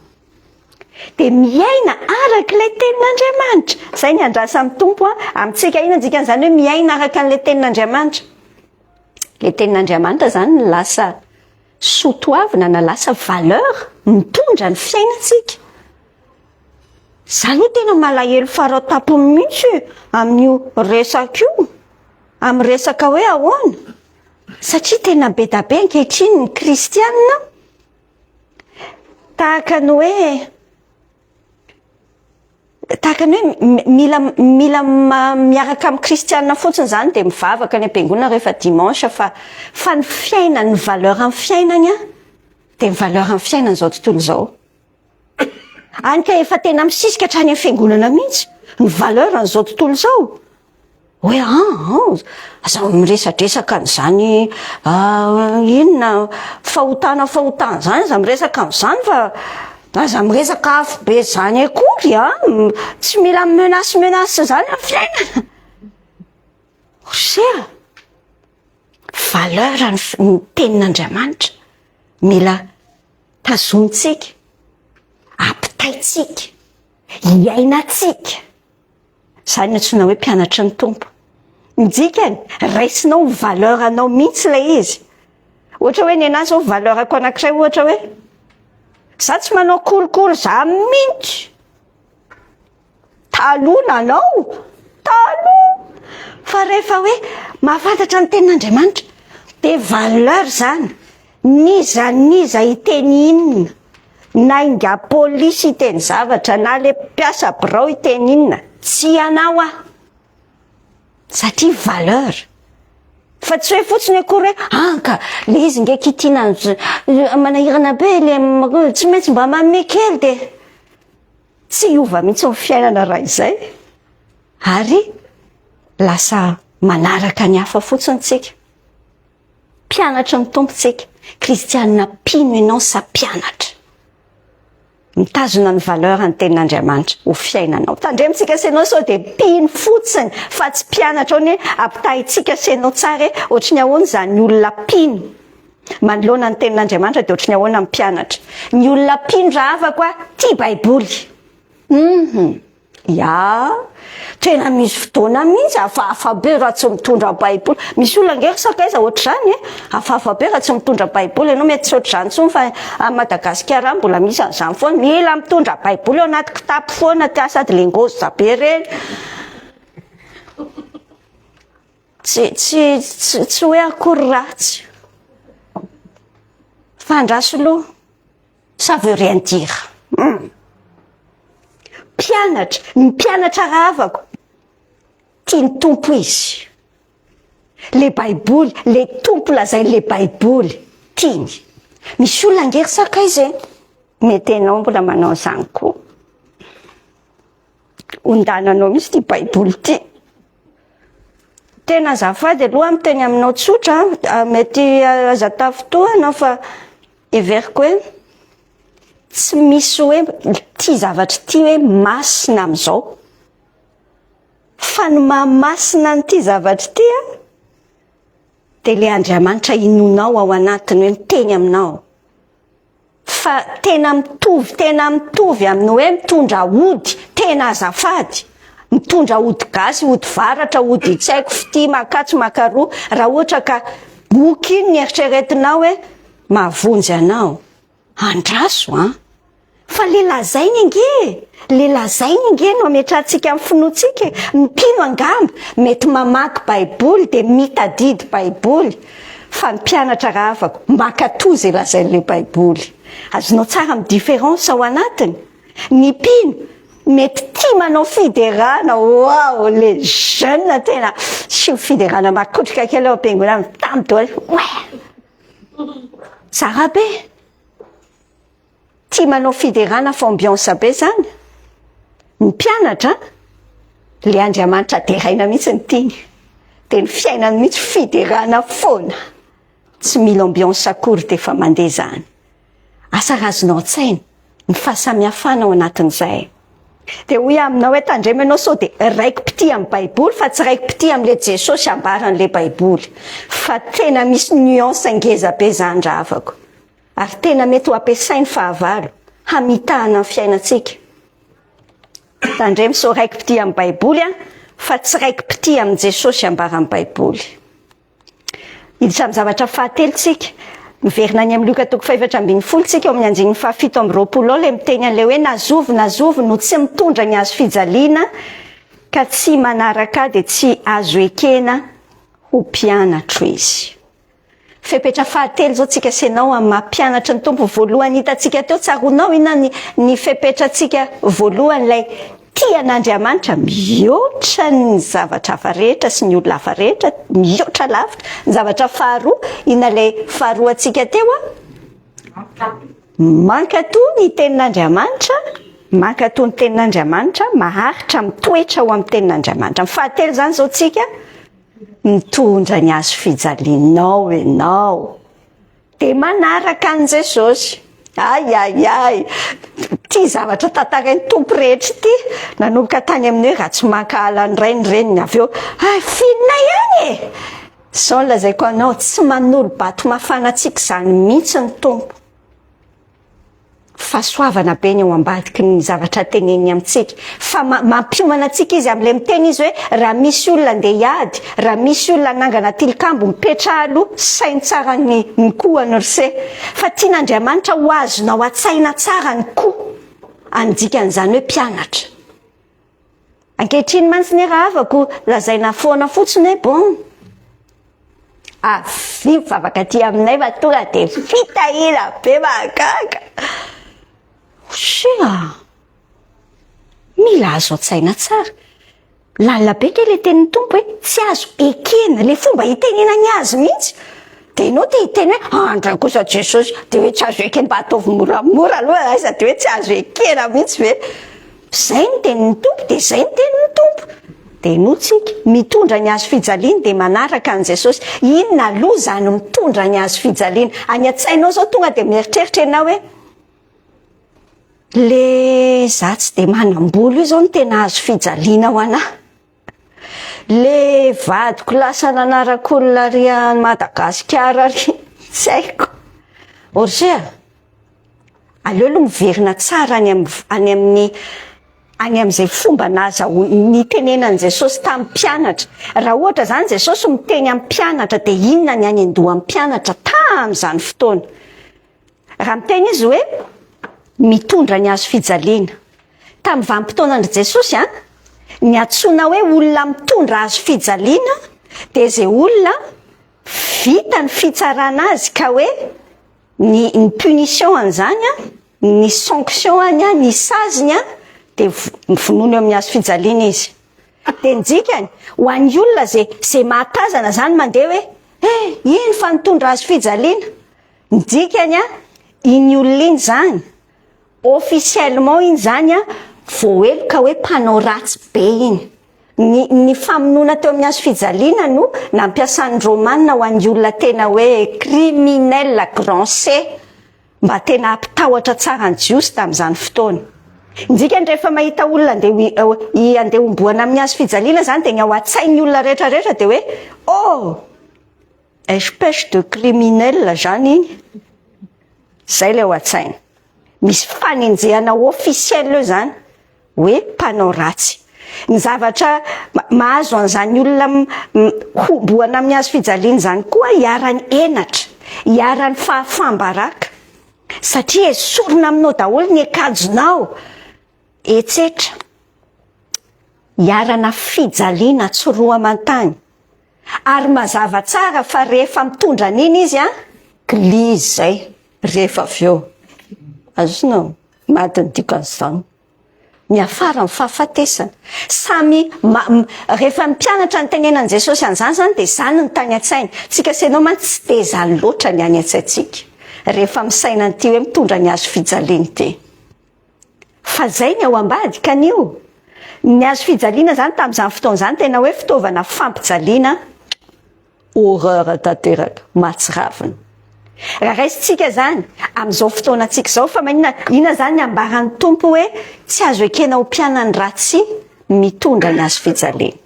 Dia miaina araka ilay tenin'Andriamanitra. Izay ny andrasan'ny Tompo amintsika. Inona ny dikan'izany hoe miaina araka an'ilay tenin'Andriamanitra? Ilay tenin'Andriamanitra izany no lasa soa toavina na lasa valeur mitondra ny fiainantsika. Za aloha tena malahelo faratampony mihitsy e, amin'io resaka io, amin'ny resaka hoe ahoana? Satria tena be da be ankehitriny ny kristianina tahaka ny hoe Tahaka ny hoe mila mila miaraka amin'ny kristiana fotsiny izany dia mivavaka any am-piangonana rehefa dimanche fa fa ny fiainany, ny valeur amin'ny fiainany an, dia ny valeur amin'ny fiainan'izao tontolo izao. Any ka efa tena misisika hatrany amin'ny fiangonana mihitsy ny valeur an'izao tontolo izao. Hoe an, aza miresadresaka an'izany inona fahotana fahotana izany, aza miresaka an'izany fa aza miresaka afo be izany akory an, tsy mila menace menace izany amin'ny fiainana. Ry a! Valeur ny tenin'Andriamanitra mila tazomintsika, ampitaintsika, iainantsika. Izany no antsoina hoe mpianatry ny Tompo. Ny dikany, raisinao ho valeur anao mihitsy ilay izy. Ohatra hoe ny anahy izao valeur-ko anankiray ohatra hoe, za tsy manao kolikoly za mihitsy. Taloha nanao, taloha. Fa rehefa hoe mahafantatra ny tenin'Andriamanitra, dia valeur izany. N'iza n'iza hiteny inona, na ingahy polisy hiteny zavatra, na le mpiasa birao hiteny inona, tsy hanao aho. Satria valeur. Fa tsy hoe fotsiny akory hoe ah ka le izy nge kitina manahirana be le tsy maintsy mba manome kely de tsy hiova mihitsy ny fiainana raha izay. Ary lasa manaraka ny hafa fotsiny tsika. Mpianatry ny Tompo tsika. Kristianina mpino ianao sa mpianatra? Mitazona ny valeur ny tenin'Andriamanitra ho fiainanao. Tandremo tsika sy ianao sao dia mpino fotsiny fa tsy mpianatra ao anie ampitahintsika sy ianao tsara e, ohatry ny ahoana izany olona mpino manoloana ny tenin'Andriamanitra dia ohatry ny ahoana ny mpianatra. Ny olona mpino rahavako a tia baiboly. Hum. Ya, tena misy fotoana mihitsy hafahafa be raha tsy mitondra baiboly. Misy olona ange ry sakaiza ohatr'izany e, hafahafa be raha tsy mitondra baiboly. Ianao mety tsy ohatr'izany intsony fa any Madagasikara any mbola misy an'izany foana. Mila mitondra baiboly ao anaty kitapo foana ty sady le ngôza be ireny. Tsy tsy tsy tsy hoe akory ratsy. Fa andraso aloha. Ça veut rien dire. Hum. Mpianatra, ny mpianatra rahavako, tia ny Tompo izy. Le baiboly, le Tompo lazain'le baiboly, tiany. Misy olona ange ry sakaiza e, mety enao mbola manao an'izany koa. Ondananao mihitsy ity baiboly ity. Tena azafady aloha miteny aminao tsotra, mety aza tafintohina fa Heveriko hoe tsy misy hoe ity zavatra ity hoe masina amin'izao. Fa ny maha masina an'ity zavatra ity an, dia ilay Andriamanitra inoanao ao anatiny hoe miteny aminao. Fa tena mitovy, tena mitovy amin'ny hoe mitondra ody, tena azafady. Mitondra ody gasy, ody varatra, ody tsy haiko fitia, makatsy, makaroa. Raha ohatra ka boky iny ny eritreretinao hoe Mahavonjy anao. Andraso an! Fa le lazainy ange e! Le lazainy ange no ametrahantsika ny finoantsika e! Ny mpino angamba mety mamaky baiboly dia mitadidy baiboly fa ny mpianatra rahavako mankatò ze lazain'le baiboly. Azonao tsara ny différence ao anatiny? Ny mpino. Mety tia manao fiderana, waouh, le jeune tena asio fiderana makotroka kely ao am-piangonana, mitamy daholo, ouais! Tsara be! Tia manao fiderana fa ambiance be zany. Ny mpianatra, le Andriamanitra deraina mihitsy ny tiany. Dia ny fiainany mihitsy fiderana foana. Tsy mila ambiance akory dia efa mandeha zany. Asa raha azonao an-tsaina ny fahasamihafana ao anatin'izay. Dia hoy aho aminao hoe tandremo ianao sao dia raiki-pitia amin'ny baiboly fa tsy raiki-pitia amin'ilay Jesosy ambaran'ilay baiboly. Fa tena misy nuance ngeza be izany rahavako. Ary tena mety ho ampiasain'ny fahavalo hamitahana ny fiainantsika. Tandremo sao raiki-pitia amin'ny baiboly fa tsy raiki-pitia amin'i Jesosy ambaran'ny baiboly. Hiditra amin'ny zavatra fahatelo tsika. Miverina any amin'ny Lioka toko fahefatra ambin'ny folo tsika, ao amin'ny andininy fahafito amby 20 ao ilay miteny an'ilay hoe na zovy na zovy no tsy mitondra ny hazo fijaliana ka tsy manaraka ahy dia tsy azo ekena ho mpianatro izy. Fepetra fahatelo izao tsika sy ianao amin'ny maha mpianatry ny Tompo. Voalohany hitantsika teo, tsaroanao inona ny ny fepetrantsika voalohany ilay Tia an'Andriamanitra mihoatra ny zavatra hafa rehetra sy ny olona hafa rehetra, mihoatra lavitra. Ny zavatra faharoa, inona ilay faharoantsika teo an? Mankatò ny tenin'Andriamanitra, mankatò ny tenin'Andriamanitra, maharitra mitoetra ao amin'ny tenin'Andriamanitra. Ny fahatelo izany izao tsika, mitondra ny hazo fijalianao ianao. Dia manaraka an'i Jesosy. Ay ay ay! Ity zavatra tantarain'ny Tompo rehetra ity, nanomboka tany amin'ny hoe raha tsy mankahala ny ray ny reniny avy eo, ay finina ihany e! Izao no lazaiko anao, tsy manolo-bato mafana antsika izany mihitsy ny Tompo. Fahasoavana be ny ao ambadiky ny zavatra teneniny amintsika. Fa mampiomana antsika izy amin'ilay miteny izy hoe raha misy olona andeha hiady, raha misy olona hanangana tilikambo, mipetraha aloha, saino tsara ny ny kohany ry se. Fa tian'Andriamanitra ho azonao an-tsaina tsara ny koa. Any dikan'izany hoe mpianatra. Ankehitriny mantsy ne rahavako lazaina foana fotsiny hoe bon avia mivavaka aty aminay fa tonga dia fitahina be mahagaga. Osia! Mila azo an-tsaina tsara. Lalina be kay le tenin'ny Tompo e, tsy azo ekena le fomba itenenany azy mihitsy. Dia ianao te hiteny hoe andray kosa Jesosy, dia hoe tsy azo ekena, mba ataovy moramora aloha aiza dia hoe tsy azo ekena mihitsy ve? Zay ny tenin'ny Tompo dia zay ny tenin'ny Tompo. Dia henoy tsika, mitondra ny hazo fijaliana dia manaraka an'i Jesosy. Inona aloha izany mitondra ny hazo fijaliana? Any an-tsainao izao tonga dia mieritreritra ianao hoe le za tsy dia manam-bola io izao no tena hazo fijaliana ho anah. Le vadiko lasa nanaraka olona ary any Madagasikara ary tsy haiko. Orgea, aleo aloha miverina tsara any amin'ny any amin'ny any amin'izay fomba nahazahoany nitenenan'i Jesosy tamin'ny mpianatra. Raha ohatra izany Jesosy miteny amin'ny mpianatra dia inona ny any an-dohan'ny mpianatra tamin'izany fotoana? Raha miteny izy hoe mitondra ny hazo fijaliana. Tamin'ny vanim-potoanan-dry Jesosy an, ny antsoina hoe olona mitondra hazo fijaliana dia izay olona vita ny fitsarana azy ka hoe ny ny punition an'izany an, ny sanction any an, ny saziny an, dia vonoina eo amin'ny hazo fijaliana izy. Dia ny dikany, ho an'ny olona izay izay mahatazana izany mandeha hoe, eh, iny fa nitondra hazo fijaliana. Ny dikany an, iny olona iny izany, officiellement iny izany an, voaheloka hoe mpanao ratsy be iny. Ny, ny famonoana teo amin'ny hazo fijaliana no nampiasan'ny Romana ho an'ny olona tena hoe criminel grand C, mba tena hampitahotra tsara ny Jiosy tamin'izany fotoana. Ny dikany rehefa mahita olona andeha ho, andeha homboana amin'ny hazo fijaliana izany dia ny ao an-tsain'ny olona rehetra rehetra dia hoe, oh! Espèce de criminel zany iny, zay le ao an-tsaina. Misy fanenjehana officiel eo zany hoe mpanao ratsy. Ny zavatra mahazo an'izany olona homboana amin'ny hazo fijaliana izany koa iharan'ny henatra, iharan'ny fahafaham-baraka satria esorina aminao daholo ny akanjonao, etsetra. Iharana fijaliana tsy roa aman-tany. Ary mazava tsara fa rehefa mitondra an'iny izy an, glizy izay rehefa avy eo. Azonao? Maty ny dikan'izany. Miafara amin'ny fahafatesana. Samy ma, rehefa ny mpianatra nitenenan'i Jesosy an'izany izany dia izany no tany an-tsainy. Tsika sy ianao mantsy tsy dia izany loatra ny any an-tsaintsika rehefa misaina an'ity hoe mitondra ny hazo fijaliana ity. Fa izay ny ao ambadika an'io. Ny hazo fijaliana izany tamin'izany fotoana izany tena hoe fitaovana fampijaliana. Horreur tanteraka, mahatsiravina. Raha raisintsika izany amin'izao fotoanantsika izao fa maninona, inona izany ny ambaran'ny Tompo hoe tsy azo ekena ho mpianany raha tsy mitondra ny hazo fijaliana.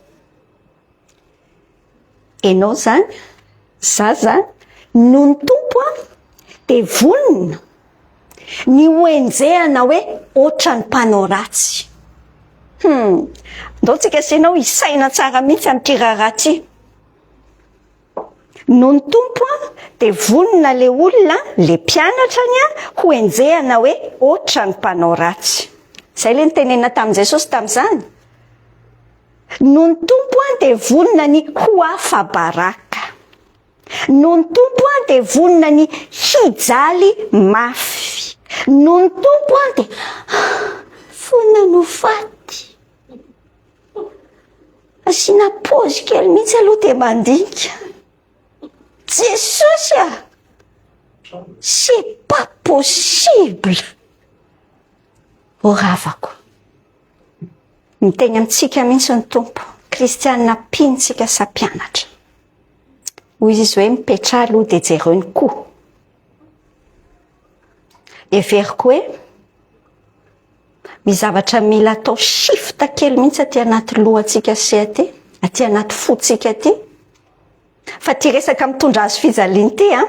Enao izany, za izany, noho ny Tompo an, dia vonona ny ho enjehana hoe ohatran'ny mpanao ratsy. Hum, ndao tsika sy ianao hisaina tsara mihitsy amin'ity raharaha ity. Noho ny Tompo an, dia vonona le olona, le mpianatrany an, ho enjehana hoe ohatran'ny mpanao ratsy. Zay le nitenenina tamin'i Jesosy tamin'izany. Noho ny Tompo an, dia vonona ny ho afa-baraka. Noho ny Tompo an dia vonona ny hijaly mafy. Noho ny Tompo an dia vonona ny ho faty. Asiana pause kely mihitsy aloha dia mandinika. Jesosy a! C'est pas possible! Ho ravako. Miteny amintsika mihitsy ny Tompo. Kristianina mpino tsika sa mpianatra. Hoy izy hoe mipetraha aloha dia jereo ny koa. Heveriko hoe misy zavatra mila atao shift kely mihitsy aty anaty lohantsika sy aty, aty anaty fontsika aty. Fa ty resaka mitondra hazo fijaliana ity an.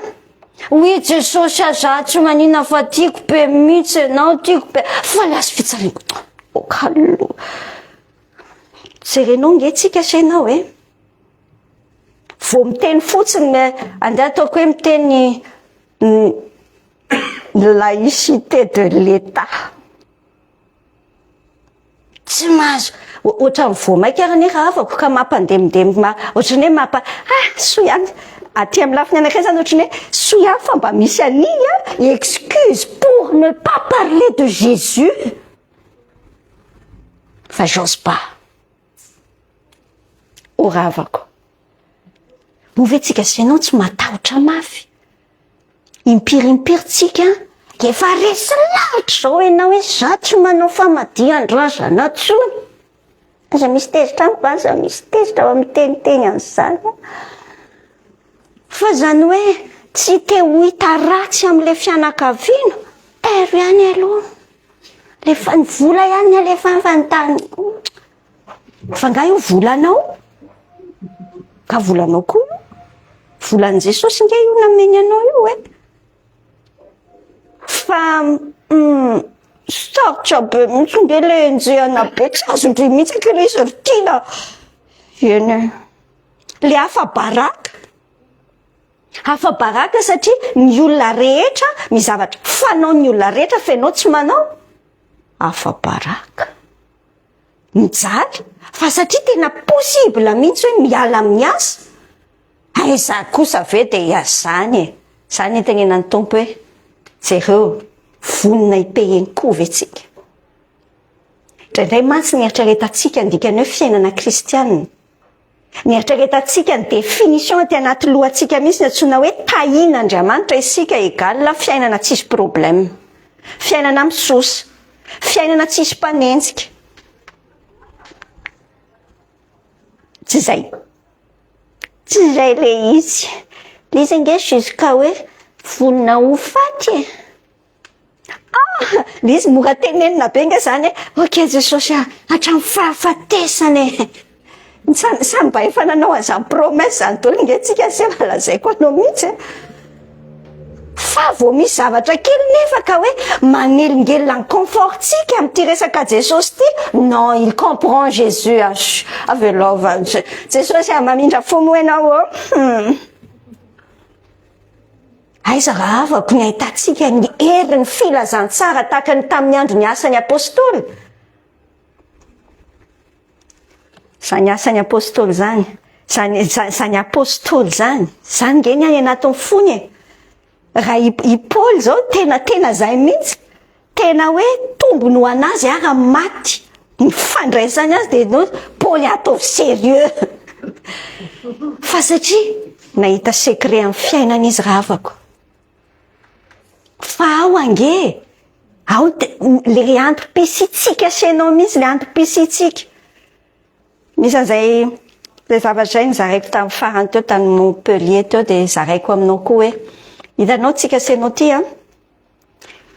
Oui Jesosy a za tsy manina fa tiako be mihitsy ianao, tiako be fa le hazo fijaliana. Okalo. Jerenao nge tsika sy ianao e. Vao miteny fotsiny, andeha ataoko hoe miteny ny laïcité de l'État. Tsy mahazo, ohatran'ny vao maika ary anie rahavako ka mampandemidemy, ohatran'ny hoe mampa, ah soa ihany, aty amin'ny lafiny anankiray zany ohatran'ny hoe soa ihany fa mba misy an'iny an, excuse pour ne pas parler de Jésus. Fa j'ose pas. Ho ravako. Moa ve tsika sy ianao tsy matahotra mafy? Impiry impiry tsika efa resy lahatra izao ianao hoe za tsy manao famadihan-drazana intsony. Aza misy tezitra amiko, aza misy tezitra fa miteniteny an'izany aho. Fa izany hoe tsy te ho hita ratsy amin'ilay fianakaviana, tairo ihany aloha. Lefa ny vola ihany ny alefa fa ny tany. Fa nga io volanao? Ka volanao koa io. Volan'i Jesosy nge io nameny anao io e. Fa mm, sarotra be mihitsy nge le enjehana be, tsy azon-dry mihitsy aky le izy ry tiana. Eny e. Le afa-baraka. Afa-baraka satria ny olona rehetra, ny zavatra fanaon'ny olona rehetra fa ianao tsy manao. Afa-baraka. Mijaly fa satria tena possible mihitsy hoe miala amin'ny asa. Aiza kosa ve dia hiasa e. Izany itenenan'ny Tompo hoe jereo, vonona hi-payer-ko ve tsika? Indraindray mantsy ny eritreretantsika ny dikan'ny hoe fiainana kristianina. Ny eritreretantsika ny définition aty anaty lohantsika mihitsy ny antsoina hoe tahian'Andriamanitra isika égale fiainana tsisy problème. Fiainana misosa. Fiainana tsisy mpanenjika. Tsy izay. Tsy izay le izy. Le izy ange jusqu'à hoe vonona ho faty e. Ah! Le izy mora tenenina be nga zany e. Ok Jesosy a, hatramin'ny fahafatesana e. Samy samy mba efa nanao an'izany promesse zany daholo nge tsika se fa lazaiko anao mihitsy e. Fa vao misy zavatra kely nefa ka hoe manelingelina ny confort-tsika amin'ity resaka Jesosy ity, non, il comprend Jésus, ah, avelao va Jesosy a, mamindra fo moa ianao ô. Hmm. Aiza rahavako ny ahitantsika ny herin'ny filazantsara tahaka ny tamin'ny andron'ny asan'ny apostoly? Izany asan'ny apostoly izany, izany izany apostoly izany, izany nge ny any anatin'ny fony e. Raha i, i Paoly izao tena tena izay mihitsy, tena hoe tombony ho an'azy ara maty. Ny fandraisany azy dia no Paoly ataovy sérieux. Fa satria nahita secret amin'ny fiainana izy ravako. Fa ao ange, ao le antom-pisiantsika sy ianao mihitsy, le antom-pisiantsika. Misy an'izay izay zavatra izay nozaraiko tamin'ny farany teo tany Montpellier teo dia zaraiko aminao koa hoe hitanao tsika sy ianao ity an,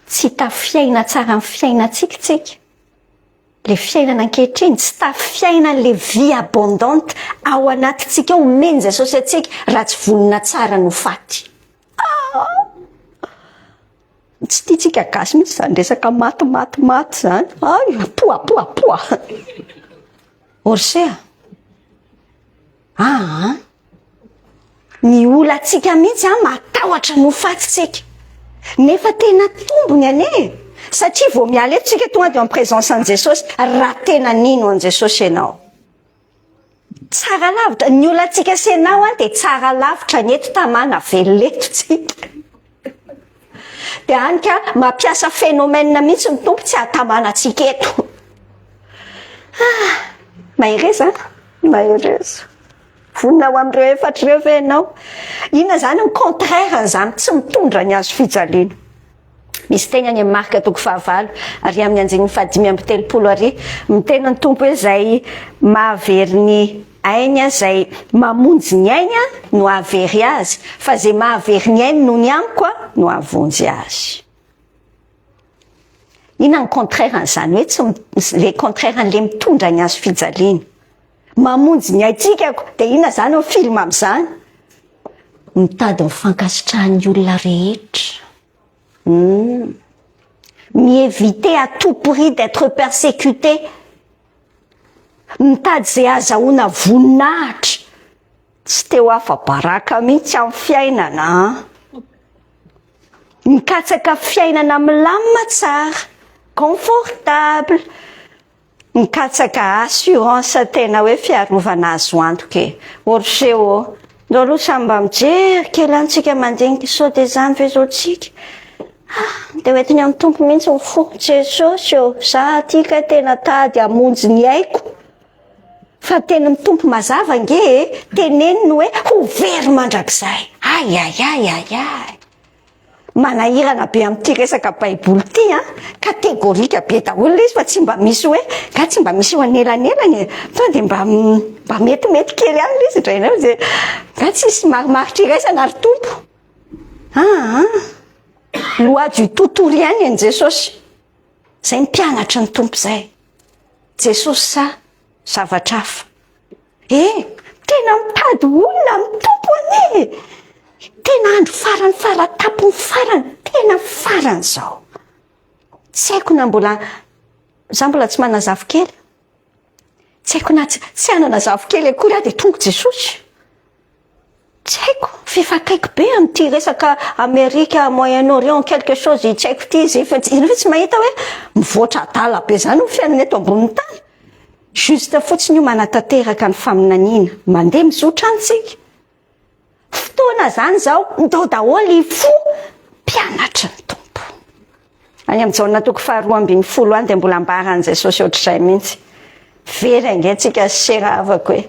tsy tafiaina tsara amin'ny fiainantsika tsika. Le fiainana ankehitriny tsy tafiaina le vie abondante ao anatintsika ao omen'i Jesosy antsika raha tsy vonona tsara no faty. Ah! Tsy tiantsika gasy mihitsy izany resaka maty maty maty izany. Ay, poa poa poa. Orse a. Ah, ny olantsika mihitsy a matahotra ny ho faty tsika. Nefa tena tombony anie. Satria vao miala eto tsika tonga dia en présence an'i Jesosy raha tena nino an'i Jesosy ianao. Tsara lavitra, ny olantsika sy ianao an dia tsara lavitra ny eto Tamana velona eto tsika. Dia any ka mampiasa phénomène mihitsy ny Tompo tsy hahatamana antsika eto. Ah, mahereza an, mahereza. Vonona ho amin'ireo efatra ireo ve ianao? Inona izany ny contraire an'izany tsy mitondra ny hazo fijaliana? Misy teny any amin'ny Marka toko fahavalo ary amin'ny andininy fahadimy amby 30 ary miteny ny Tompo hoe izay mahavery ny ainy izay mamonjy ny ainy no hahavery azy fa izay mahavery ny ainy noho ny amiko no hahavonjy azy. Inona ny contraire an'izany hoe tsy le contraire an'le mitondra ny hazo fijaliana? Mamonjy ny aintsika ko dia inona izany ny film amin'izany? Mitady ny fankasitrahan'ny olona rehetra. Hum. Mi-éviter à tout prix d'être persécuté. Mitady izay ahazahoana voninahitra. Tsy te ho afa-baraka mihitsy amin'ny fiainana an. Mikatsaka fiainana milamina tsara, confortable. Mikatsaka assurance tena hoe fiarovana azo antoka e. Orse ô. Ndao aloha samy mba mijery kely any tsika mandinika sao dia izany ve zao tsika. Ah, dia hoentiny amin'ny Tompo mihitsy ny fo. Jesosy ô, za aty kay tena tady hamonjy ny aiko. Fa tenin'ny Tompo mazava ange e, teneniny hoe ho very mandrakizay. Ay ay ay ay ay. Manahirana be amin'ity resaka baiboly ity an, catégorique be daholo ilay izy fa tsy mba misy hoe nga tsy mba misy eo anelanelany e, tonga dia mba mba metimety kely ihany ilay izy indraindray dia nga tsisy marimaritra iraisana ry Tompo. Aa loi du tout ou rien ny an'i Jesosy. Izay ny mpianatry ny Tompo izay. Jesosy sa zavatra hafa. Eh! Tena mitady olona amin'ny Tompo anie e! Tena andro farany faratapony farany, tena farany izao. Tsy haiko na mbola, za mbola tsy manana zafikely. Tsy haiko na tsy hanana zafikely akory aho dia tonga Jesosy. Tsy haiko, f'efa akaiky be amin'ity resaka Amerika, Moyen Orient, quelque chose tsy haiko ity izy, fa ianao ve tsy mahita hoe mivoatra adala be izany ny fiainana eto ambonin'ny tany? Juste fotsiny io manatanteraka ny faminaniana, mandeha mizotra any tsika. Fotoana izany izao, ndao daholo hifoha mpianatry ny Tompo. Any amin'ny Jaona toko faharoa 12 any dia mbola ambaran'i Jesosy ohatr'izay mihitsy. Very ange tsika sy sera havako e.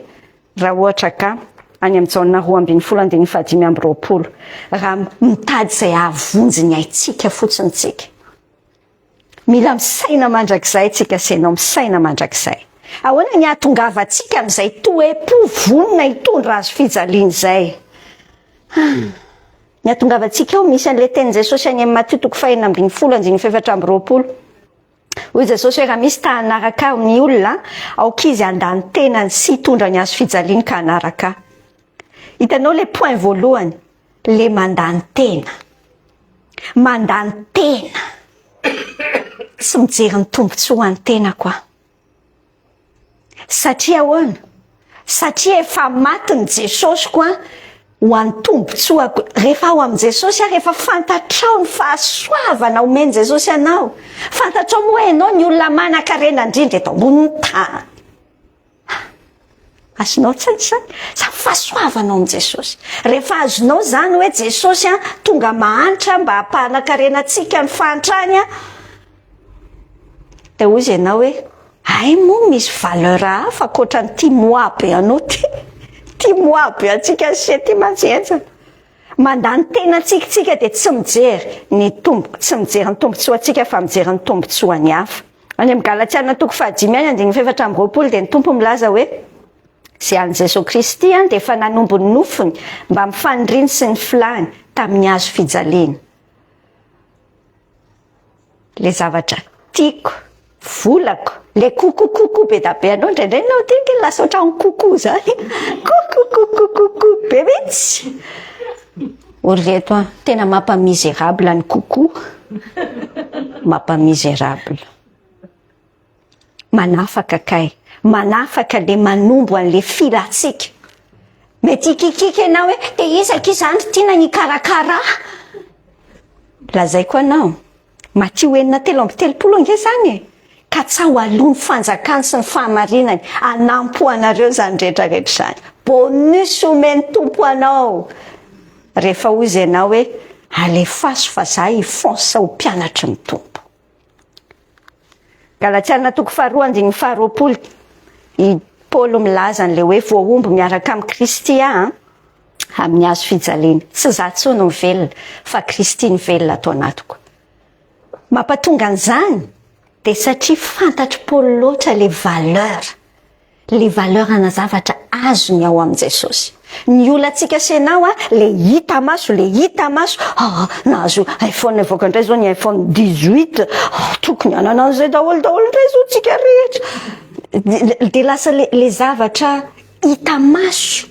Raha ohatra ka, any amin'ny Jaona 12 andininy faha-25, raha mitady izay hahavonjy ny aintsika fotsiny tsika. Mila misaina mandrakizay tsika sy ianao, misaina mandrakizay. Ahoana ny hahatongavantsika amin'izay toe-po vonona hitondra hazo fijaliana izay? Ny hahatongavantsika ao, misy an'ilay tenin'i Jesosy any amin'ny Matio toko faha-16 andininy faha-24. Hoy Jesosy hoe raha misy ta hanaraka ahy ny olona, aoka izy handà ny tenany sy hitondra ny hazo fijaliany ka hanaraka ahy. Hitanao le point voalohany, le mandà ny tena. Mandà ny tena. Tsy mijery ny tombontsoa ho an'ny tenako aho. Satria ahoana? Satria efa maty ny Jesosiko an, ho an'ny tombontsoako. Rehefa ao amin'i Jesosy aho, rehefa fantatrao ny fahasoavana omen'i Jesosy anao, fantatrao moa ianao ny olona manan-karena indrindra eto ambonin'ny tany. Azonao an-tsaina izany? Izany fahasoavana ao amin'i Jesosy. Rehefa azonao izany hoe Jesosy an, tonga mahantra mba hampahanan-karena antsika ny fahantrany an, dia hoy izy ianao hoe, Hay moa misy valeur hafa ankoatran'ity moi be anao ty. Ty moi be antsika sy ty mantsy henjana. Mandany tena antsika tsika dia tsy mijery ny tombo, tsy mijery ny tombontsoantsika fa mijery ny tombontsoan'ny hafa. Any amin'ny Galatiana toko fahadimy any andininy fahefatra amby 20 dia ny Tompo milaza hoe izay an'i Jesoa Kristy dia efa nanombo ny nofony mba amin'ny faniriany sy ny filany tamin'ny hazo fijaliana. Le zavatra tiako, volako, le coucou be da be anao indraindray enao ty ange lasa ohatran'ny coucou zany, coucou coucou coucou be mihitsy. O ry reto a, tena mampa misérable ny coucou, mampa misérable. Manafaka kay, manafaka le manombo an'le filantsika. Mety hikikiky ianao hoe te iza akia zany ry tiana ny hikarakara ahy. Lazaiko anao, Matio enina 33 ange zany e! Katsaho aloha ny fanjakany sy ny fahamarinany, hanampy ho anareo izany rehetra rehetra izany. Bonus omen'ny Tompo anao rehefa hoy izy ianao hoe alefaso fa za hi-fonce ho mpianatry ny Tompo. Galatiana toko faharoa andininy faharoapolo, i Paoly milaza an'ilay hoe voahombo miaraka amin'i Kristy aho amin'ny hazo fijaliana. Tsy izaho intsony no mivelona fa Kristy no velona ato anatiko. Mampatonga an'izany dia satria fantatr'i Paoly loatra ilay valeur. Le valeur ana zavatra azony ao amin'i Jesosy. Ny olantsika sy ianao a, le hita maso, le hita maso, ah nahazo iPhone hivoaka indray zao ny iPhone 18, ah tokony hanana an'izay daholo daholo indray zao tsika rehetra. De lasa le le zavatra hita maso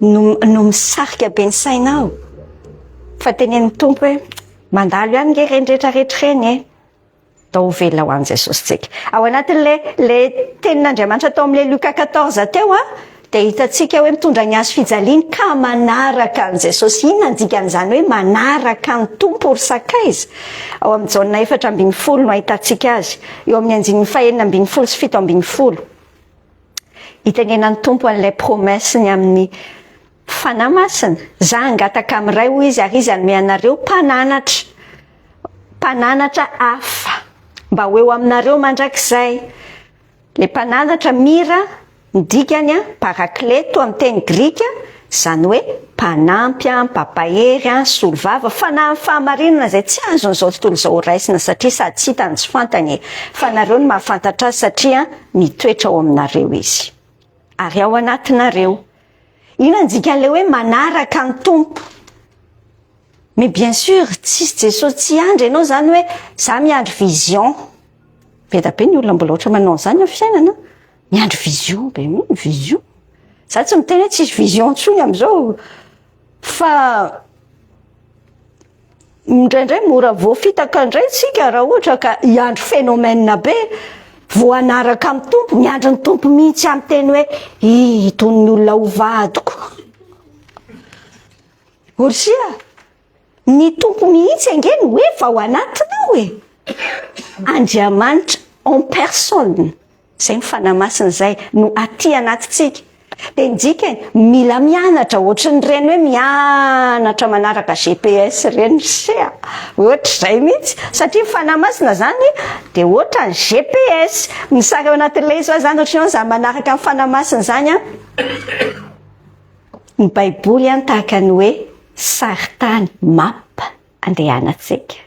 no no misarika be ny sainao. Fa tenenin'ny Tompo hoe mandalo ihany nge ireny rehetra rehetra ireny e. Atao ho velona ho an'i Jesosy tsika. Ao anatin'ilay ilay tenin'Andriamanitra tao amin'ilay Luka 14 teo a, dia hitantsika hoe mitondra ny hazo fijaliany ka manaraka an'i Jesosy. Inona ny dikan'izany hoe manaraka ny Tompo ry sakaiza? Ao amin'ny Jaona 14 no ahitantsika azy, eo amin'ny andininy fahenina ambin'ny folo sy 17. Itenenan'ny Tompo an'ilay promesse-ny amin'ny Fanahy Masina, Za hangataka amin'ny Ray hoy Izy ary Izy hanome anareo mpananatra, mpananatra hafa mba ho eo aminareo mandrakizay. Ilay mpananatra mira ny dikany an, parakleto amin'ny teny grika, izany hoe mpanampy an, mpampahery an, solovava, fanahin'ny fahamarinana izay tsy azon'izao tontolo izao horaisina satria sady tsy hitany tsy fantany e, fa nareo no mahafantatra azy satria mitoetra ao aminareo izy. Ary ao anatinareo. Inona ny dikan'ilay hoe manaraka ny Tompo? Mais bien sûr, tsisy Jesosy tsy hiandry ianao izany hoe za miandry vision. Be da be ny olona mbola ohatra manao an'izany amin'ny fiainana. Miandry vision be, vision. Za tsy miteny hoe tsisy vision intsony amin'izao. Fa Indraindray mora voafitaka indray tsika raha ohatra ka hiandry phénomène be vao hanaraka amin'ny Tompo, miandry ny Tompo mihitsy aho miteny hoe itony ny olona ho vadiko. Orsia, ny Tompo mihitsy ange no efa ao anatinao e. Andriamanitra en personne. Izay ny Fanahy Masina izay no aty anatintsika. Dia ny dikany, mila mianatra ohatran'ireny hoe mianatra manaraka GPS ireny ry se a! Ohatr'izay mihitsy. Satria ny Fanahy Masina izany dia ohatran'ny GPS. Ny sary ao anatin'ilay izy hoa izany ohatran'ny hoe izaho manaraka ny Fanahy Masina izany an. Ny Baiboly an tahaka ny hoe sarintany, map, andehanantsika.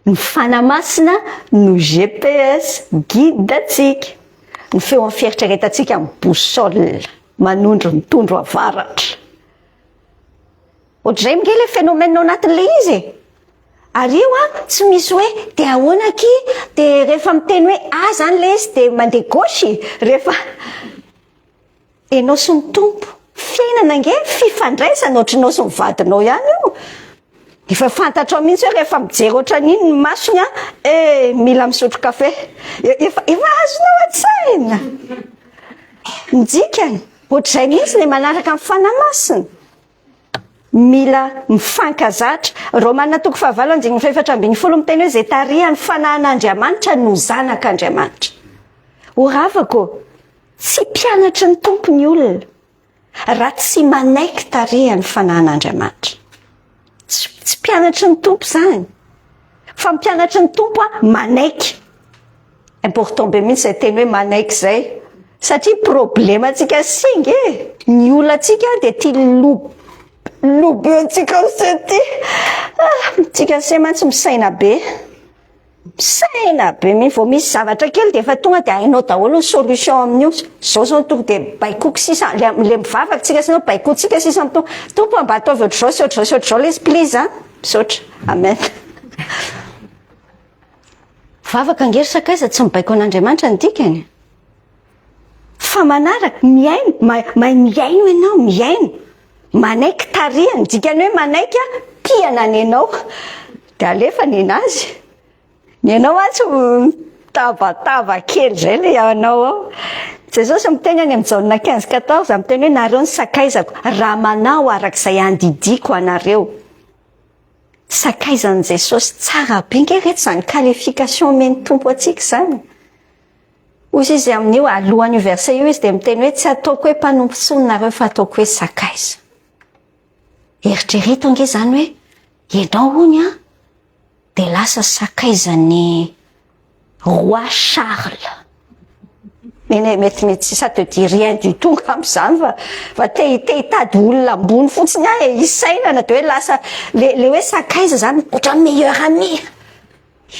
Ny Fanahy Masina no GPS, guide antsika. Ny feon'ny fieritreretantsika no boussole, manondro ny tondro avaratra. Ohatr'izay ange ilay phénomène ao anatin'ilay izy e. Ary io an, tsy misy hoe dia ahoana akia, dia rehefa miteny hoe A zany ilay izy dia mandeha gauche, rehefa Enao sy ny Tompo. Fiainana ange fifandraisana ohatrinao sy ny vadinao ihany io. Efa fantatrao mihitsy hoe rehefa mijery ohatran'iny ny masony an, eh mila misotro kafe. Efa efa azonao an-tsaina. Ny dikany, ohatr'izay mihitsy ilay manaraka ny Fanahy Masina. Mila mifankazatra. Romana toko fahavalo andininy faha-14 miteny hoe izay tarihan'ny Fanahin'Andriamanitra no zanak'Andriamanitra. Ho ravako. Tsy mpianatry ny Tompo ny olona raha tsy manaiky tarihan'ny Fanahin'Andriamanitra. Tsy, tsy mpianatry ny Tompo izany. Fa mpianatry ny Tompo a, manaiky. Important be mihitsy izay teny hoe manaiky izay. Satria problème-ntsika singa e! Ny olantsika dia ity lob lobentsika se ity. Ah, tsika se mantsy misaina be. Misaina be mihitsy, vao misy zavatra kely dia efa tonga dia hainao daholo ny solution amin'io. Zao zao tonga dia baikoiko sisa, le le mivavaka tsika sy baikointsika sisa ny Tompo. Tompo a, mba ataovy ohatr'izao sy ohatr'izao sy ohatr'izao ilay izy please a. Misaotra. Amen. Vavaka ange ry sakaiza tsy mibaiko an'Andriamanitra ny dikany. Fa manaraka, mihaino, mahay mihaino ianao, mihaino. Manaiky tarihany, dikany hoe manaiky a, pihana ny anao. Dia alefa ny anazy. Ny anao mantsy mitabataba kely izay ilay anao ao. Jesosy miteny any amin'ny Jaona 15 14, miteny hoe nareo ny sakaizako, raha manao araka izay andidiako anareo. Sakaizan'i Jesosy tsara be nge reto izany qualification omen'ny Tompo antsika izany. Hoy izy amin'io, alohan'io verset io izy dia miteny hoe tsy ataoko hoe mpanompo intsony nareo fa ataoko hoe sakaiza. Eritrereto ange izany hoe ianao hono an, dia lasa sakaizan'ny roi Charles. Eny e, mety mety ça te dit rien du tout angamba izany fa fa te te hitady olona ambony fotsiny aho e, hisainana dia hoe lasa le le hoe sakaiza izany ohatran'ny meilleur ami.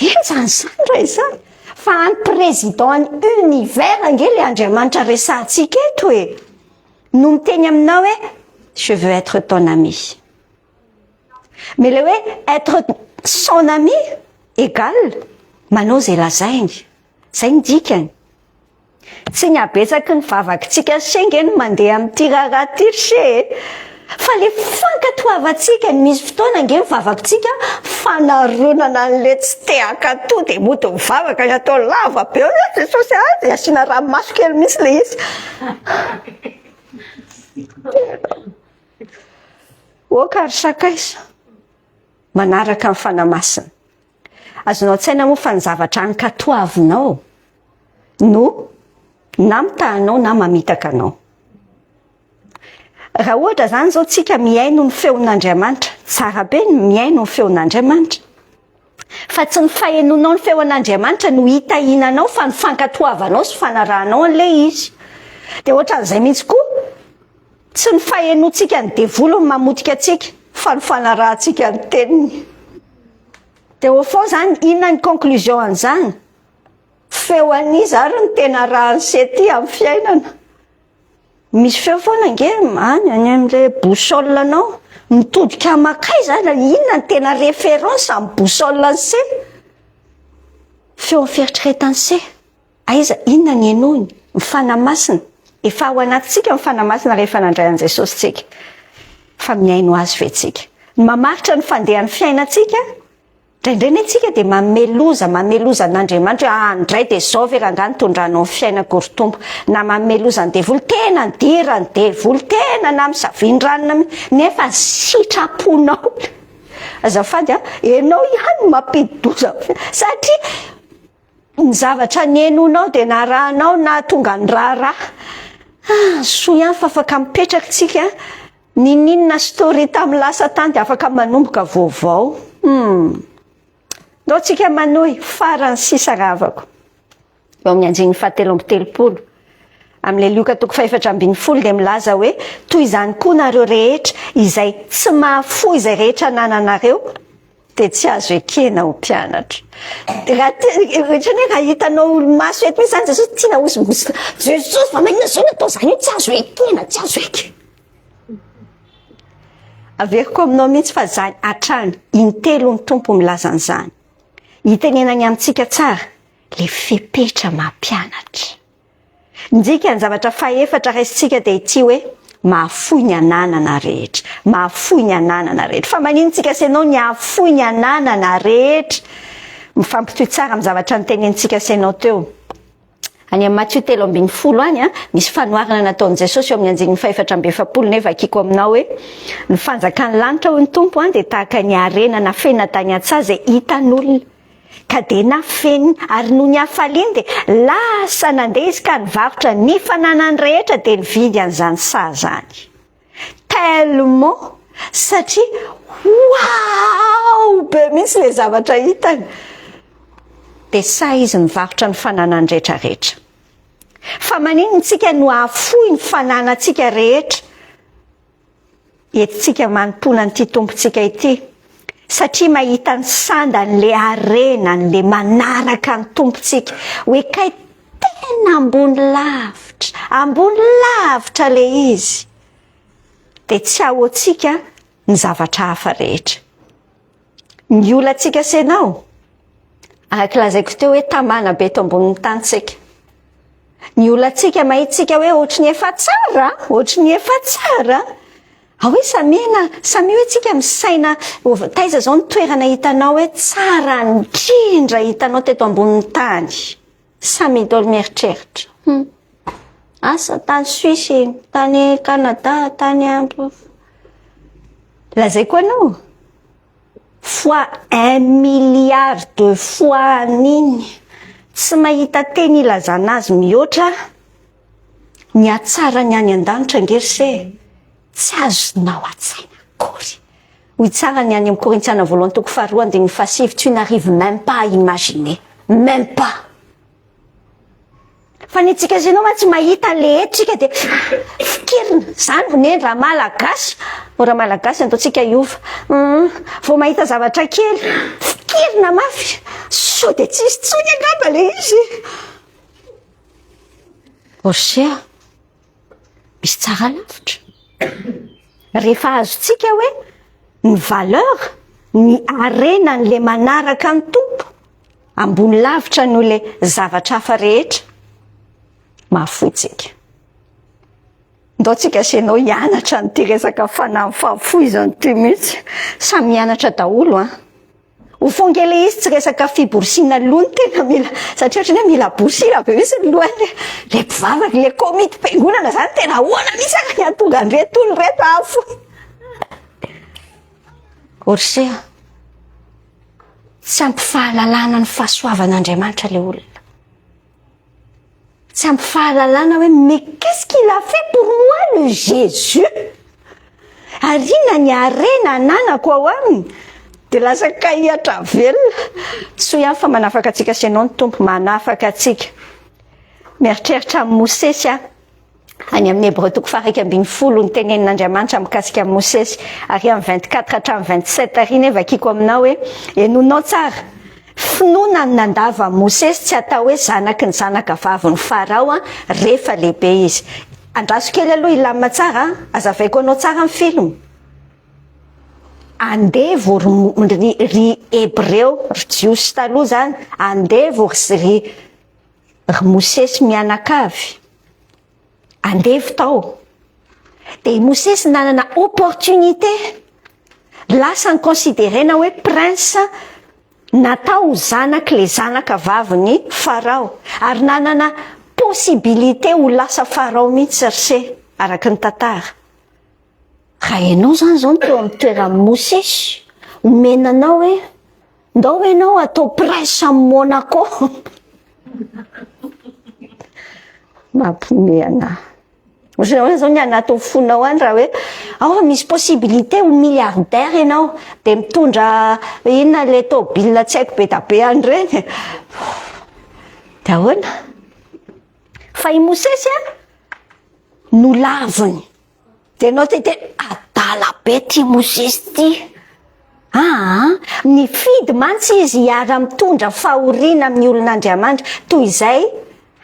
Henjana izany raha izany. Fa any président any univers ange le Andriamanitra resahantsika eto e. No miteny aminao hoe je veux être ton ami. Mais le hoe être son ami égal manao izay lazainy. Izay ny dikany. Tsy ny habetsaky ny vavakitsika se nge no mandeha amin'ity raharaha ity ry se e! Fa le fankatoavantsika, ny misy fotoana nge ny vavakitsika fanaronana an'le tsy te hankatoa dia mody mivavaka ny atao lava be hoe Jesosy a! dia asiana ranomaso kely mihitsy le izy. Oka ry sakaiza, manaraka ny Fanahy Masina. Azonao an-tsaina moa fa ny zavatra ankatoavinao no na mitaha anao na mamitaka anao. Raha ohatra izany izao tsika mihaino ny feon'Andriamanitra, tsara be ny mihaino ny feon'Andriamanitra. Fa tsy ny fahenoanao ny feon'Andriamanitra no hitahiana anao fa ny fankatoavanao sy fanarahanao an'ilay izy. Dia ohatran'izay mihitsy koa, tsy ny fahenoantsika ny devoly no mamotika antsika fa ny fanarahantsika ny teniny. Dia au fond zany inona ny conclusion an'izany? Feo an'iza ary no tena arahan'i Sety amin'ny fiainana? Misy feo foana ange any any amin'ilay boussole anao, mitodika makaiza ary inona no tena référence amin'ny boussole an'i Se? Feon'ny fieritreretan'i Se. Aiza, inona ny henoiny? Ny Fanahy Masina. Efa ao anatintsika ny Fanahy Masina rehefa nandray an'i Jesosy tsika. Fa mihaino Azy ve tsika? Ny mamaritra ny fandehan'ny fiainantsika, indraindray anie tsika dia manome loza, manome loza an'Andriamanitra hoe ah indray dia izao ve rangahy nitondranao ny fiainako ry Tompo. Na manome loza ny devoly, tena nidiran'ny devoly, tena namisaviany ranona mihitsy, nefa sitraponao. Azafady a, ianao ihany no mampidi-doza satria Ny zavatra nihainoanao dia narahanao nahatonga ny raharaha. Ah, soa ihany fa afaka mipetraka tsika, niniana story tamin'ny lasa tany dia afaka manomboka vaovao. Hmm. Ndao tsika manohy, farany sisa ravako. Eo amin'ny andininy fahatelo amby 30. Amin'ilay Lioka toko fahefatra ambin'ny folo dia milaza hoe toy izany koa nareo rehetra izay tsy mahafoy izay rehetra anananareo dia tsy azo ekena ho mpianatra. Raha ohatrany hoe raha hitanao olo-maso eto mihitsy izany Jesosy tiana hozongozona. Jesosy fa maninona izao natao izany io tsy azo ekena, tsy azo ekena. Averiko aminao mihitsy fa izany hatrany intelo ny Tompo milaza an'izany. Hitenenany amintsika tsara le fepetra maha mpianatra. Ny dikany zavatra fahefatra raisintsika dia ity hoe mahafoy ny ananana rehetra. Mahafoy ny ananana rehetra. Fa maninona tsika sy ianao ny hahafoy ny ananana rehetra? Mifampitohy tsara amin'ny zavatra notenenintsika sy ianao teo. Any amin'ny Matio 13 any, misy fanoharana nataon'i Jesosy eo amin'ny andininy fahefatra amby efapolo nefa vakiko aminao hoe ny fanjakan'ny lanitra hoy ny Tompo dia tahaka ny harena nafenina tany an-tsaha izay hitan'olona. Ka dia nafeniny, ary noho ny hafaliany dia lasa nandeha izy ka nivarotra ny fananany rehetra dia nividy an'izany saha izany. Tellement! Satria waouh be mihitsy ilay zavatra hitany. Dia sahy izy nivarotra ny fananany rehetra rehetra. Fa maninona isika no hahafoy ny fananantsika rehetra entintsika manompoana an'ity Tompontsika ity? Satria mahita ny sandan'ilay harena, an'ilay manaraka ny Tompontsika, hoe kay tena ambony lavitra, ambony lavitra ilay izy, dia tsy ahoantsika ny zavatra hafa rehetra. Ny olantsika sy ianao, araka lazaiko teo hoe tamana be eto ambonin'ny tany tsika. Ny olantsika mahitsika hoe ohatry ny efa tsara, ohatry ny efa tsara. Ao hoe samia samia hoe tsika misaina taiza zao ny toerana hitanao hoe tsara indrindra hitanao teto ambonin'ny tany. Samia daholo mieritreritra. Hmm. Asa tany Suisse, tany Canada, tany Lazaiko anao, fois un milliard de fois an'iny, tsy mahita teny ilazana azy mihoatra ny hatsarany any an-danitra ange ry se, tsy azonao an-tsaina akory. Hoy tsara ny any amin'ny Korintiana voalohany toko faharoa andininy fahasivy, tu n'arrives même pas à imaginer, même pas. Fa ny antsika sy ianao mantsy mahita le eto tsika dia fikirina. Zany vao neny raha malagasy, vao raha malagasy ataontsika hiova. Hum, vao mahita zavatra kely, fikirina mafy. Sao dia tsisy intsony angamba le izy. Orsia, misy tsara lavitra. Rehefa azontsika hoe ny valeur, ny harenan'le manaraka ny Tompo, Ambony lavitra noho ilay zavatra hafa rehetra mahafoy tsika. Ndao tsika sy ianao hianatra an'ity resaka fanahy fahafoizana ity mihitsy. Samy mianatra daholo an. Ho fonga ilay izy tsy resaka fiborosiana loha no tena mila satria ohatran'ny hoe mila borosiana be mihitsy ny lohany. Ilay mpivavaka, ilay komitim-piangonana izany tena ahoana mihitsy ary ny hahatonga an'ireto olona ireto hahafoy. Orsia. Tsy ampy fahalalana ny fahasoavan'Andriamanitra ilay olona. Tsy ampy fahalalana hoe mais qu'est-ce qu'il a fait pour moi le Jésus? Ary inona ny harena ananako ao aminy? Dia lasa kahihatra velona. Soa ihany fa manafaka antsika sy ianao ny Tompo, manafaka antsika. Mieritreritra amin'i Mosesy aho. Any amin'ny Hebreo toko faha-11 ny tenenin'Andriamanitra mikasika an'i Mosesy. Ary amin'ny 24 hatramin'ny 27 ary iny vakiko aminao hoe, Henoinao tsara, finoana no nandava an'i Mosesy tsy hatao hoe zanaky ny zanaka vavin'i Farao rehefa lehibe izy. Andraso kely aloha hilamina tsara, azavaiko anao tsara ny film. Andevo ry, ry Hebreo, ry Jiosy taloha izany, andevo ry Ry Mosesy mianakavy, andevo tao. Dia i Mosesy nanana opportunité, lasa ni-considerena hoe prince natao ho zanak'ilay zanaka vavin'i Farao. Ary nanana possibilité ho lasa Farao mihitsy ry se, araka ny tantara. Raha ianao izany izao no teo amin'ny toeran'i Mosesy, omena anao hoe Ndao ianao atao prince am Monaco. Mampiomehy anah. Ohatran'ny ahoana zao ny anatin'ny fonao any raha hoe ao misy possibilité ho milliardaire ianao dia mitondra inona le tôbile tsy haiko be da be any ireny. Dia ahoana? Fa i Mosesy a nolaviny. Dia ianao te hiteny, adala be ity Mosesy ity. Aa, nifidy mantsy izy hiara-mitondra fahoriana amin'ny olon'Andriamanitra, toy izay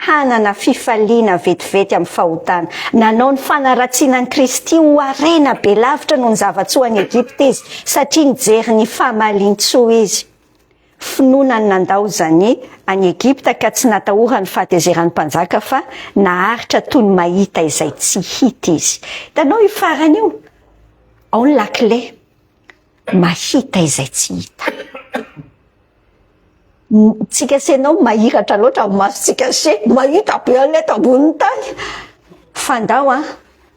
hanana fifaliana vetivety amin'ny fahotana. Nanao ny fanaratsiana an'i Kristy ho harena be lavitra noho ny zava-tsoa any Egypta izy, satria nijery ny famalian-tsoa izy. Finoana ny nandaozany an'i Egypta ka tsy natahorany ny fahatezeran'ny mpanjaka fa naharitra toy ny mahita izay tsy hita izy. Hitanao io farany io? Ao ny lakile. Mahita izay tsy hita. Tsika sy ianao mahiratra loatra ny masontsika sy mahita be an'ilay eto ambonin'ny tany. Fa ndao an,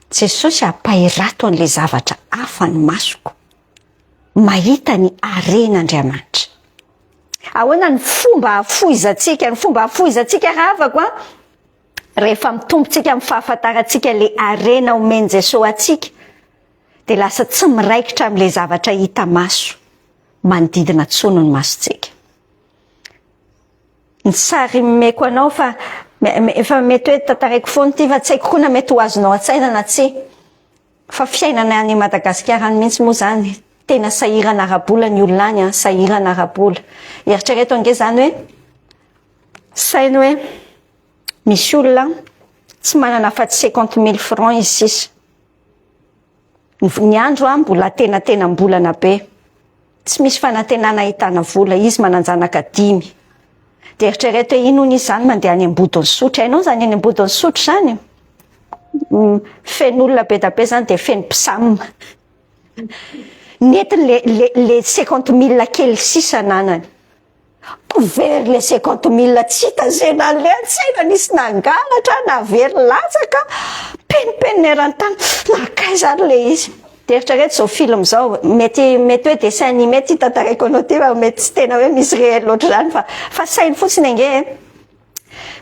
Jesosy ampahirato an'ilay zavatra hafa ny masoko. mahita ny haren'Andriamanitra. Ahoana ny fomba hahafoizantsika? Ny fomba hahafoizantsika rahavako a, rehefa mitombo tsika amin'ny fahafantarantsika le harena omen'i Jesosy antsika, Dia lasa tsy miraikitra amin'ilay zavatra hita maso manodidina intsony ny masontsika. Ny sary omeko anao fa efa mety hoe tantaraiko foana ity fa tsy haiko koa na mety ho azonao an-tsaina na tsia. Fa fiainana any Madagasikara any mihitsy moa izany, tena sahirana ara-bola ny olona any an, sahirana ara-bola. Eritrereto ange izany hoe, saino hoe misy olona tsy manana afa-tsy 50 000 francs izy sisa. Ny andro an mbola antenatenam-bolana be. Tsy misy fanantenana ahitana vola, izy manan-janaka dimy. Dia eritrereto hoe ino hono izy izany mandeha any Ambodin'Isotry. Hainao izany any Ambodin'Isotry izany? Feno olona be dia be izany dia feno mpisam. Nentiny le, le, le 50 mille kely sisa ananany. Very le 50 mille tsy hita ze naleha tsy hay na nisy nangalatra na very latsaka penipenina eran'ny tany nankaiza ary le izy de eritrereto zao film zao mety mety hoe dessin animé ty tantaraiko anao ty fa mety tsy tena hoe misy réel ohatr'izany fa fa saino fotsiny ange e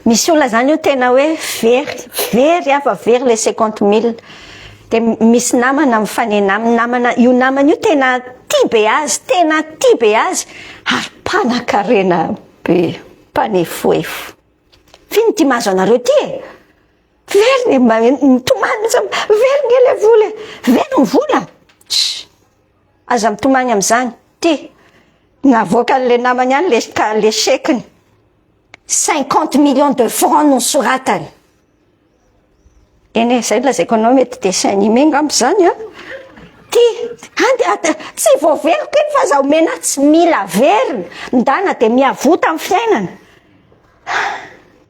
Misy olona zany io tena hoe very, very aho fa very le 50 mille. De misy namana mifanena aminy, namana, io namana io tena tia be azy, tena tia be azy ary mpanakarena be, mpanefoefo. F'inona ity mahazo anareo ity e? Very ny, mitomany mihitsy, very nge le vola e, very ny vola. Tss. Aza mitomany amin'izany. Ty. Navoakan'ilay namany ihany le ka le chèque-ny. 50 millions de francs no nosoratany. Eny e, zay no lazaiko anao mety dessin animé ngamba izany an. Ty, andy a, tsy voaveriko iny fa aza omena tsy mila averina. Ndana dia miavota amin'ny fiainana.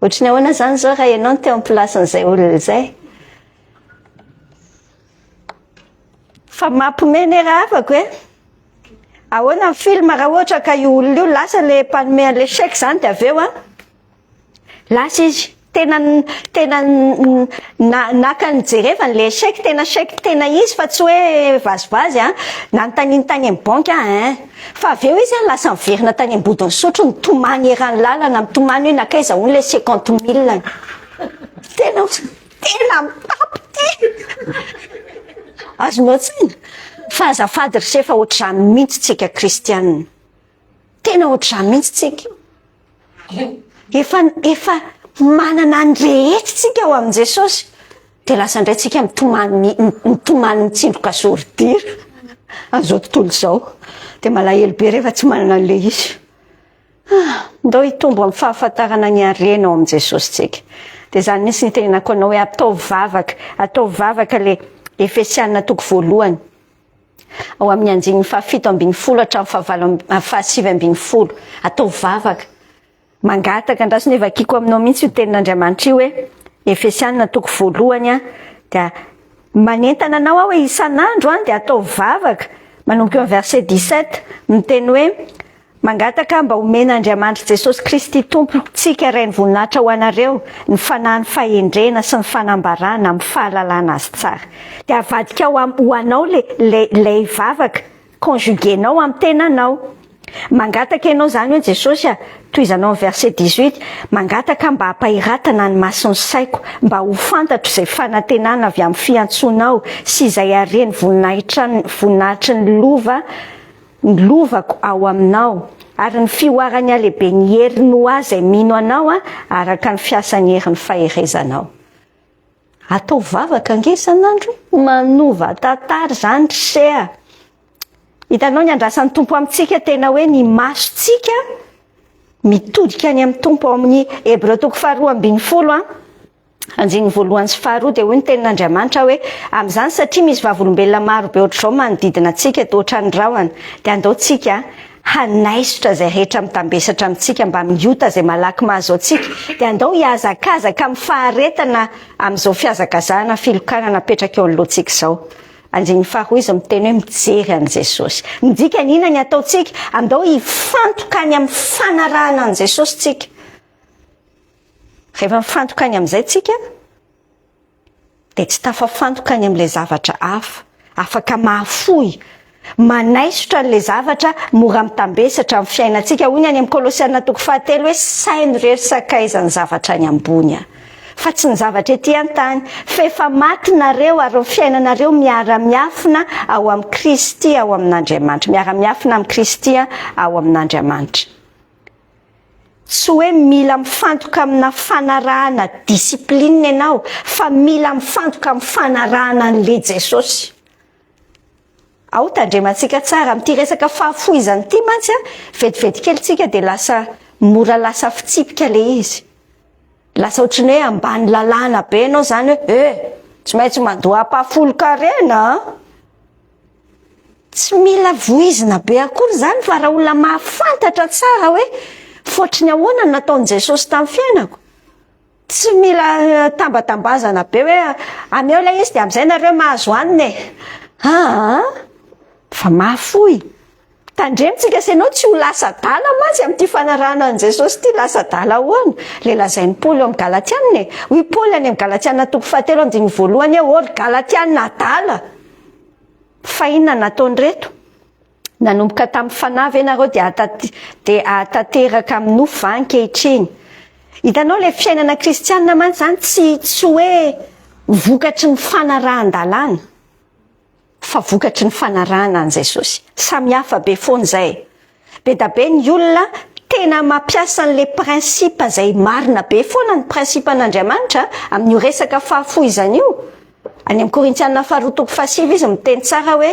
Ohatry ny ahoana izany izao raha ianao no teo amin'ny place-n'izay olona izay? Fa mampime ne rahavako e! Ahoana ny film raha ohatra ka io olona io lasa le mpanome an'le chèque zany de avy eo an lasa izy tena tena naka nijerevany le chèque tena chèque tena izy fa tsy hoe vazivazy an nanontaniany tany amin'ny banky an ein fa avy eo izy an lasa niverina tany Ambodin'Isotry nitomany eran'ny lalana mitomany hoe nankaiza hono le 50 mille tena Tena mitapy ty! Azonao an-tsaina? Fa azafady ry se fa ohatr'izany mihitsy tsika kristianina. Tena ohatr'izany mihitsy tsika. Efa efa manana ny rehetra tsika ao amin'i Jesosy. Dia lasa indray tsika mitomany mitomany mitsindroka zordira an'izao tontolo izao. Dia malahelo be rehefa tsy manana an'ilay izy. Ndao hitombo amin'ny fahafantarana ny harena ao amin'i Jesosy tsika. Dia izany mihitsy ny itenenako anao hoe ataovy vavaka, ataovy vavaka le Efesiana toko voalohany ao amin'ny andininy fahafito ambin'ny folo hatramin'ny fahavalo fahasivy ambin'ny folo. Ataovy vavaka. Mangataka, andraso ny vakiko aminao mihitsy io tenin'Andriamanitra io hoe Efesiana toko voalohany a dia manentana anao aho hoe isan'andro a dia ataovy vavaka manomboka eo amin'ny verset 17 miteny hoe Mangataka mba homen'Andriamanitra Jesosy Kristy Tompo tsika Rain'ny voninahitra ho anareo ny fanahin'ny fahendrena sy ny fanambarana amin'ny fahalalana Azy tsara. Dia avadika ho ho anao le le lay vavaka, conjuguer-nao amin'ny tenanao. Mangataka ianao izany hoe Jesosy a, tohizanao amin'ny verset 18, mangataka mba hampahiratana ny mason'ny saiko mba ho fantatro izay fanantenana avy amin'ny fiantsoanao sy izay haren'ny voninahitra voninahitry ny lova Ny lovako ao aminao, ary ny fihoaran'ny halehiben'ny heriny ho ahy izay mino anao araka ny fiasan'ny herin'ny faherezanao. Atao vavaka ange isan'andro e! Manova tantara izany ry se a! Hitanao ny andrasan'ny Tompo amintsika tena hoe ny masontsika mitodika any amin'ny Tompo ao amin'ny Hebreo toko faharoa ambin'ny folo an! Andininy voalohany sy faharoa dia hoy ny tenin'Andriamanitra hoe, Amin'izany satria misy vavolombelona maro be ohatr'izao manodidina antsika toa ohatran'ny rahona, dia andao tsika hanaisotra izay rehetra mitambesatra amintsika mbamin'ny ota izay malaky mahazo antsika, dia andao hihazakazaka amin'ny faharetana amin'izao fihazakazahana filokana napetraka eo anoloantsika izao. Andininy faharoa izy miteny hoe mijery an'i Jesosy. Midika ny inona ny ataontsika? Andao hifantoka any amin'ny fanarahana an'i Jesosy tsika. Rehefa mifantoka any amin'izay tsika dia tsy tafafantoka any amin'ilay zavatra hafa. Afaka mahafoy, manaisotra an'ilay zavatra mora mitambesatra amin'ny fiainantsika. Hoy ny any amin'ny Kolosiana toko fahatelo hoe saino re ry sakaiza ny zavatra any ambony a. Fa tsy ny zavatra ety an-tany. Fa efa maty nareo ary ny fiainanareo miara-miafina ao amin'i Kristy ao amin'Andriamanitra. Miara-miafina amin'i Kristy ao amin'Andriamanitra. Tsy hoe mila mifantoka amina fanarahana discipline ianao fa mila mifantoka amin'ny fanarahana an'ilay Jesosy. Ao tandremantsika tsara amin'ity resaka fahafohizana ity mantsy a, vetivety kely tsika dia lasa mora lasa fitsipika ilay izy. Lasa ohatran'ny hoe ambany lalàna be ianao izany hoe eh, tsy maintsy mandoa ampahafolon-karena an! Tsy mila voizina be akory izany fa raha olona mahafantatra tsara hoe fotry ny ahoana no nataon'i Jesosy tamin'ny fiainako, tsy mila tambatambazana be hoe ameo ilay izy dia amin'izay nareo mahazo hanina e! Aa! Fa mahafoy. Tandremo tsika sy ianao tsy ho lasa adala mantsy amin'ity fanarahana an'i Jesosy ity, lasa adala ahoana? Ilay lazain'i Paoly ao amin'ny Galatiana e! Hoy Paoly any amin'ny Galatiana toko fahatelo andininy voalohany hoe, Ô ry Galatiana adala! Fa inona no nataon'ireto? Nanomboka tamin'ny fanahy ve nareo dia dia ahatanteraka amin'ny nofo va ankehitriny? Hitanao ilay fiainana kristianina mantsy izany tsy tsy hoe vokatry ny fanarahan-dalàna. fa vokatry ny fanarahana an'i Jesosy. Samy hafa be foana izay. Be da be ny olona tena mampiasa an'ilay principe izay marina be foana ny principe an'Andriamanitra amin'io resaka fahafohizana io. Any amin'ny Korintiana faharoa toko fahasivy izy miteny tsara hoe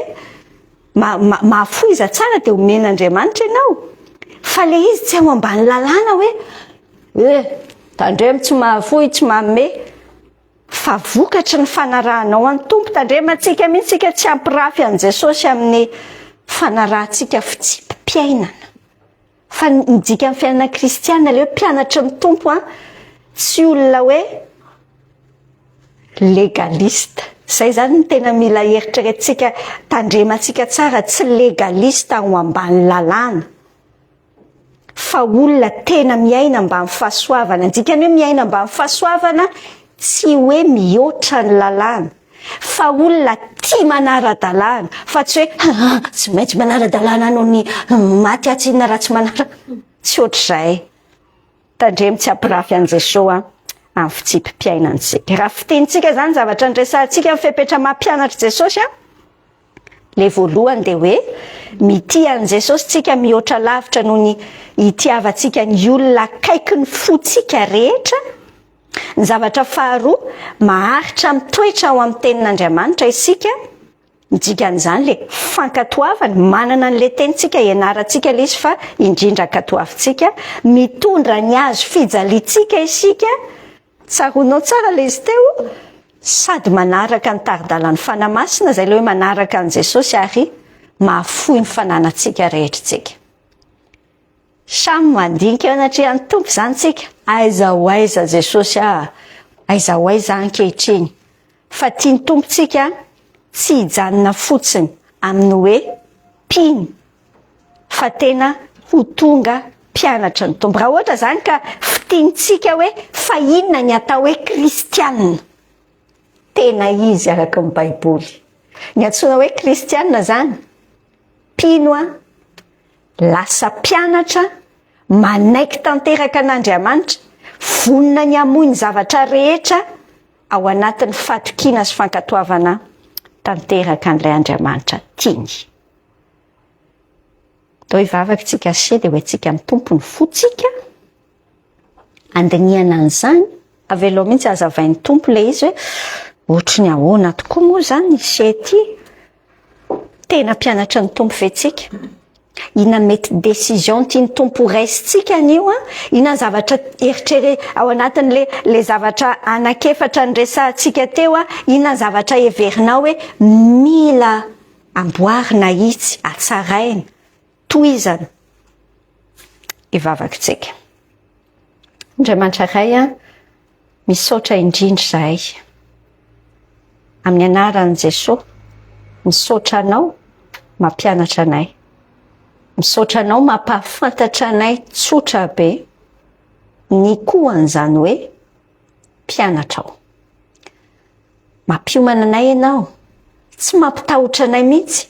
mahafohiza tsara dia omen'Andriamanitra ianao. Fa ilay izy tsy ao ambany lalàna hoe eh tandremo tsy mahafohy tsy manome. Fa vokatry ny fanarahanao an'i Tompo, tandremantsika mihitsy isika tsy hampirafy an'i Jesosy amin'ny fanarahantsika fitsipi-piainana. Fa ny dikan'ny fiainana kristiana ilay hoe mpianatry ny Tompo an, tsy olona hoe légaliste. Izay izany no tena mila eritreretintsika, tandremantsika tsara, tsy légaliste ao ambany lalàna. Fa olona tena miaina ambany fahasoavana. Ny dikany hoe miaina ambany fahasoavana tsy hoe mihoatra ny lalàna, fa olona tia manara-dalàna, fa tsy hoe aa tsy maintsy manara-dalàna noho ny maty aho tsy inona raha tsy manara, tsy ohatr'izay. Tandremo tsy hampirafy an'i Jesoa amin'ny fitsipi-piainantsika. Raha fintinitsika izany zavatra niresahantsika ny fepetra maha mpianatr'i Jesosy an, Ilay voalohany dia hoe mitia an'i Jesosy tsika mihoatra lavitra noho ny itiavantsika ny olona akaiky ny fontsika rehetra. Ny zavatra faharoa, maharitra mitoetra ao amin'ny tenin'Andriamanitra isika. Ny dikan'izany ilay fankatoavana, manana an'ilay teny tsika, ianarantsika ilay izy fa indrindra ankatoavintsika. Mitondra ny hazo fijaliantsika isika. Tsaroanao tsara ilay izy teo, sady manaraka ny tari-dalan'ny Fanahy Masina, izay ilay hoe manaraka an'i Jesosy ary mahafoy ny fananantsika rehetra isika. Samy mandinika eo anatrehan'ny Tompo izany isika, aiza ho aiza Jesosy ah, aiza ho aiza aho ankehitriny. Fa tian'ny Tompo tsika tsy hijanona fotsiny amin'ny hoe mpino fa tena ho tonga mpianatry ny Tompo. Raha ohatra izany ka fintinitsika hoe fa inona ny atao hoe kristianina? Tena izy araka ny Baiboly. Ny antsoina hoe kristianina izany, mpino an, lasa mpianatra, manaiky tanteraka an'Andriamanitra, vonona ny hamoy ny zavatra rehetra ao anatin'ny fatokiana sy fankatoavana tanteraka an'ilay Andriamanitra tiany. Atao hivavaka tsika se dia hoentsika amin'ny Tompo ny fontsika, andinihana an'izany, avelao mihitsy hazavain'ny Tompo ilay izy hoe ohatry ny ahoana tokoa moa izany se ity, tena mpianatry ny Tompo ve tsika? Inona mety décision tian'ny Tompo ho raisintsika anio an? Inona ny zavatra eritrere ao anatin'le le zavatra anankiefatra niresahantsika teo an? Inona ny zavatra heverinao hoe mila Amboarina ahitsy, hatsaraina, tohizana. Hivavaka isika. Andriamanitra Ray a, misaotra indrindra izahay. Amin'ny anaran'i Jesoa, misaotra Anao mampianatra anay. Misaotra Anao mampahafantatra anay tsotra be ny koan'izany hoe mpianatrao. Mampiomana anay ianao, tsy mampitahotra anay mihitsy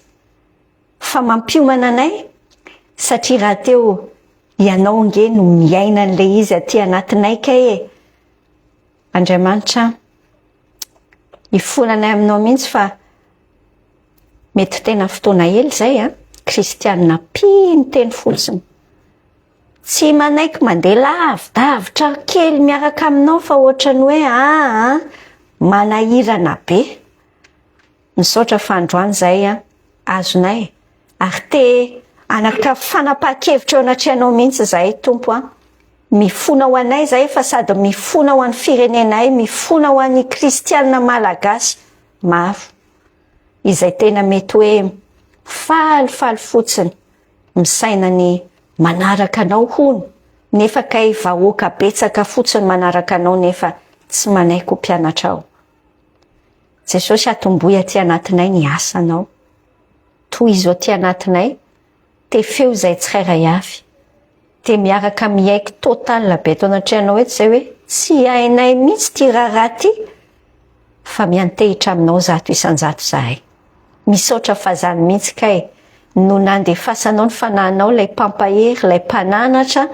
fa mampiomana anay satria rahateo ianao ange no miaina an'ilay izy aty anatinay kay e! Andriamanitra, ifonanay aminao mihitsy fa mety tena fotoana ela izay an, kristianina mpino teny fotsiny. Tsy manaiky mandeha lavidavitra kely miaraka aminao fa ohatran'ny hoe aa manahirana be. Misaotra fa androany izay azonay ary te hanaka fanapahan-kevitra eo anatrehanao mihitsy izahay Tompo a. Mifona ho anay izahay fa sady mifona ho an'ny firenenay, mifona ho an'ny kristianina malagasy maro izay tena mety hoe falifaly fotsiny misaina ny manaraka anao hono nefa kay vahoaka betsaka fotsiny manaraka anao nefa tsy manaiky ho mpianatrao. Jesosy atombohy aty anatinay ny asanao. Tohizo aty anatinay, tefeo izay tsirairay avy. Dia miaraka miaiky total be eto anatrehanao eto izay hoe tsy hainay mihitsy ity raharaha ity fa miantehitra aminao 100% izahay. Misaotra fa zany mihitsy kay no nandefasanao ny fanahinao ilay mpampahery, ilay mpananatra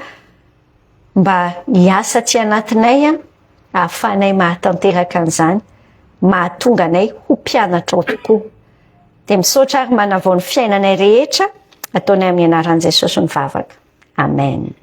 mba hiasa aty anatinay ahafahanay mahatanteraka an'izany, mahatonga anay ho mpianatrao tokoa. Dia misaotra ary manavao ny fiainanay rehetra, ataonay amin'ny anaran'i Jesosy ny vavaka. Amen.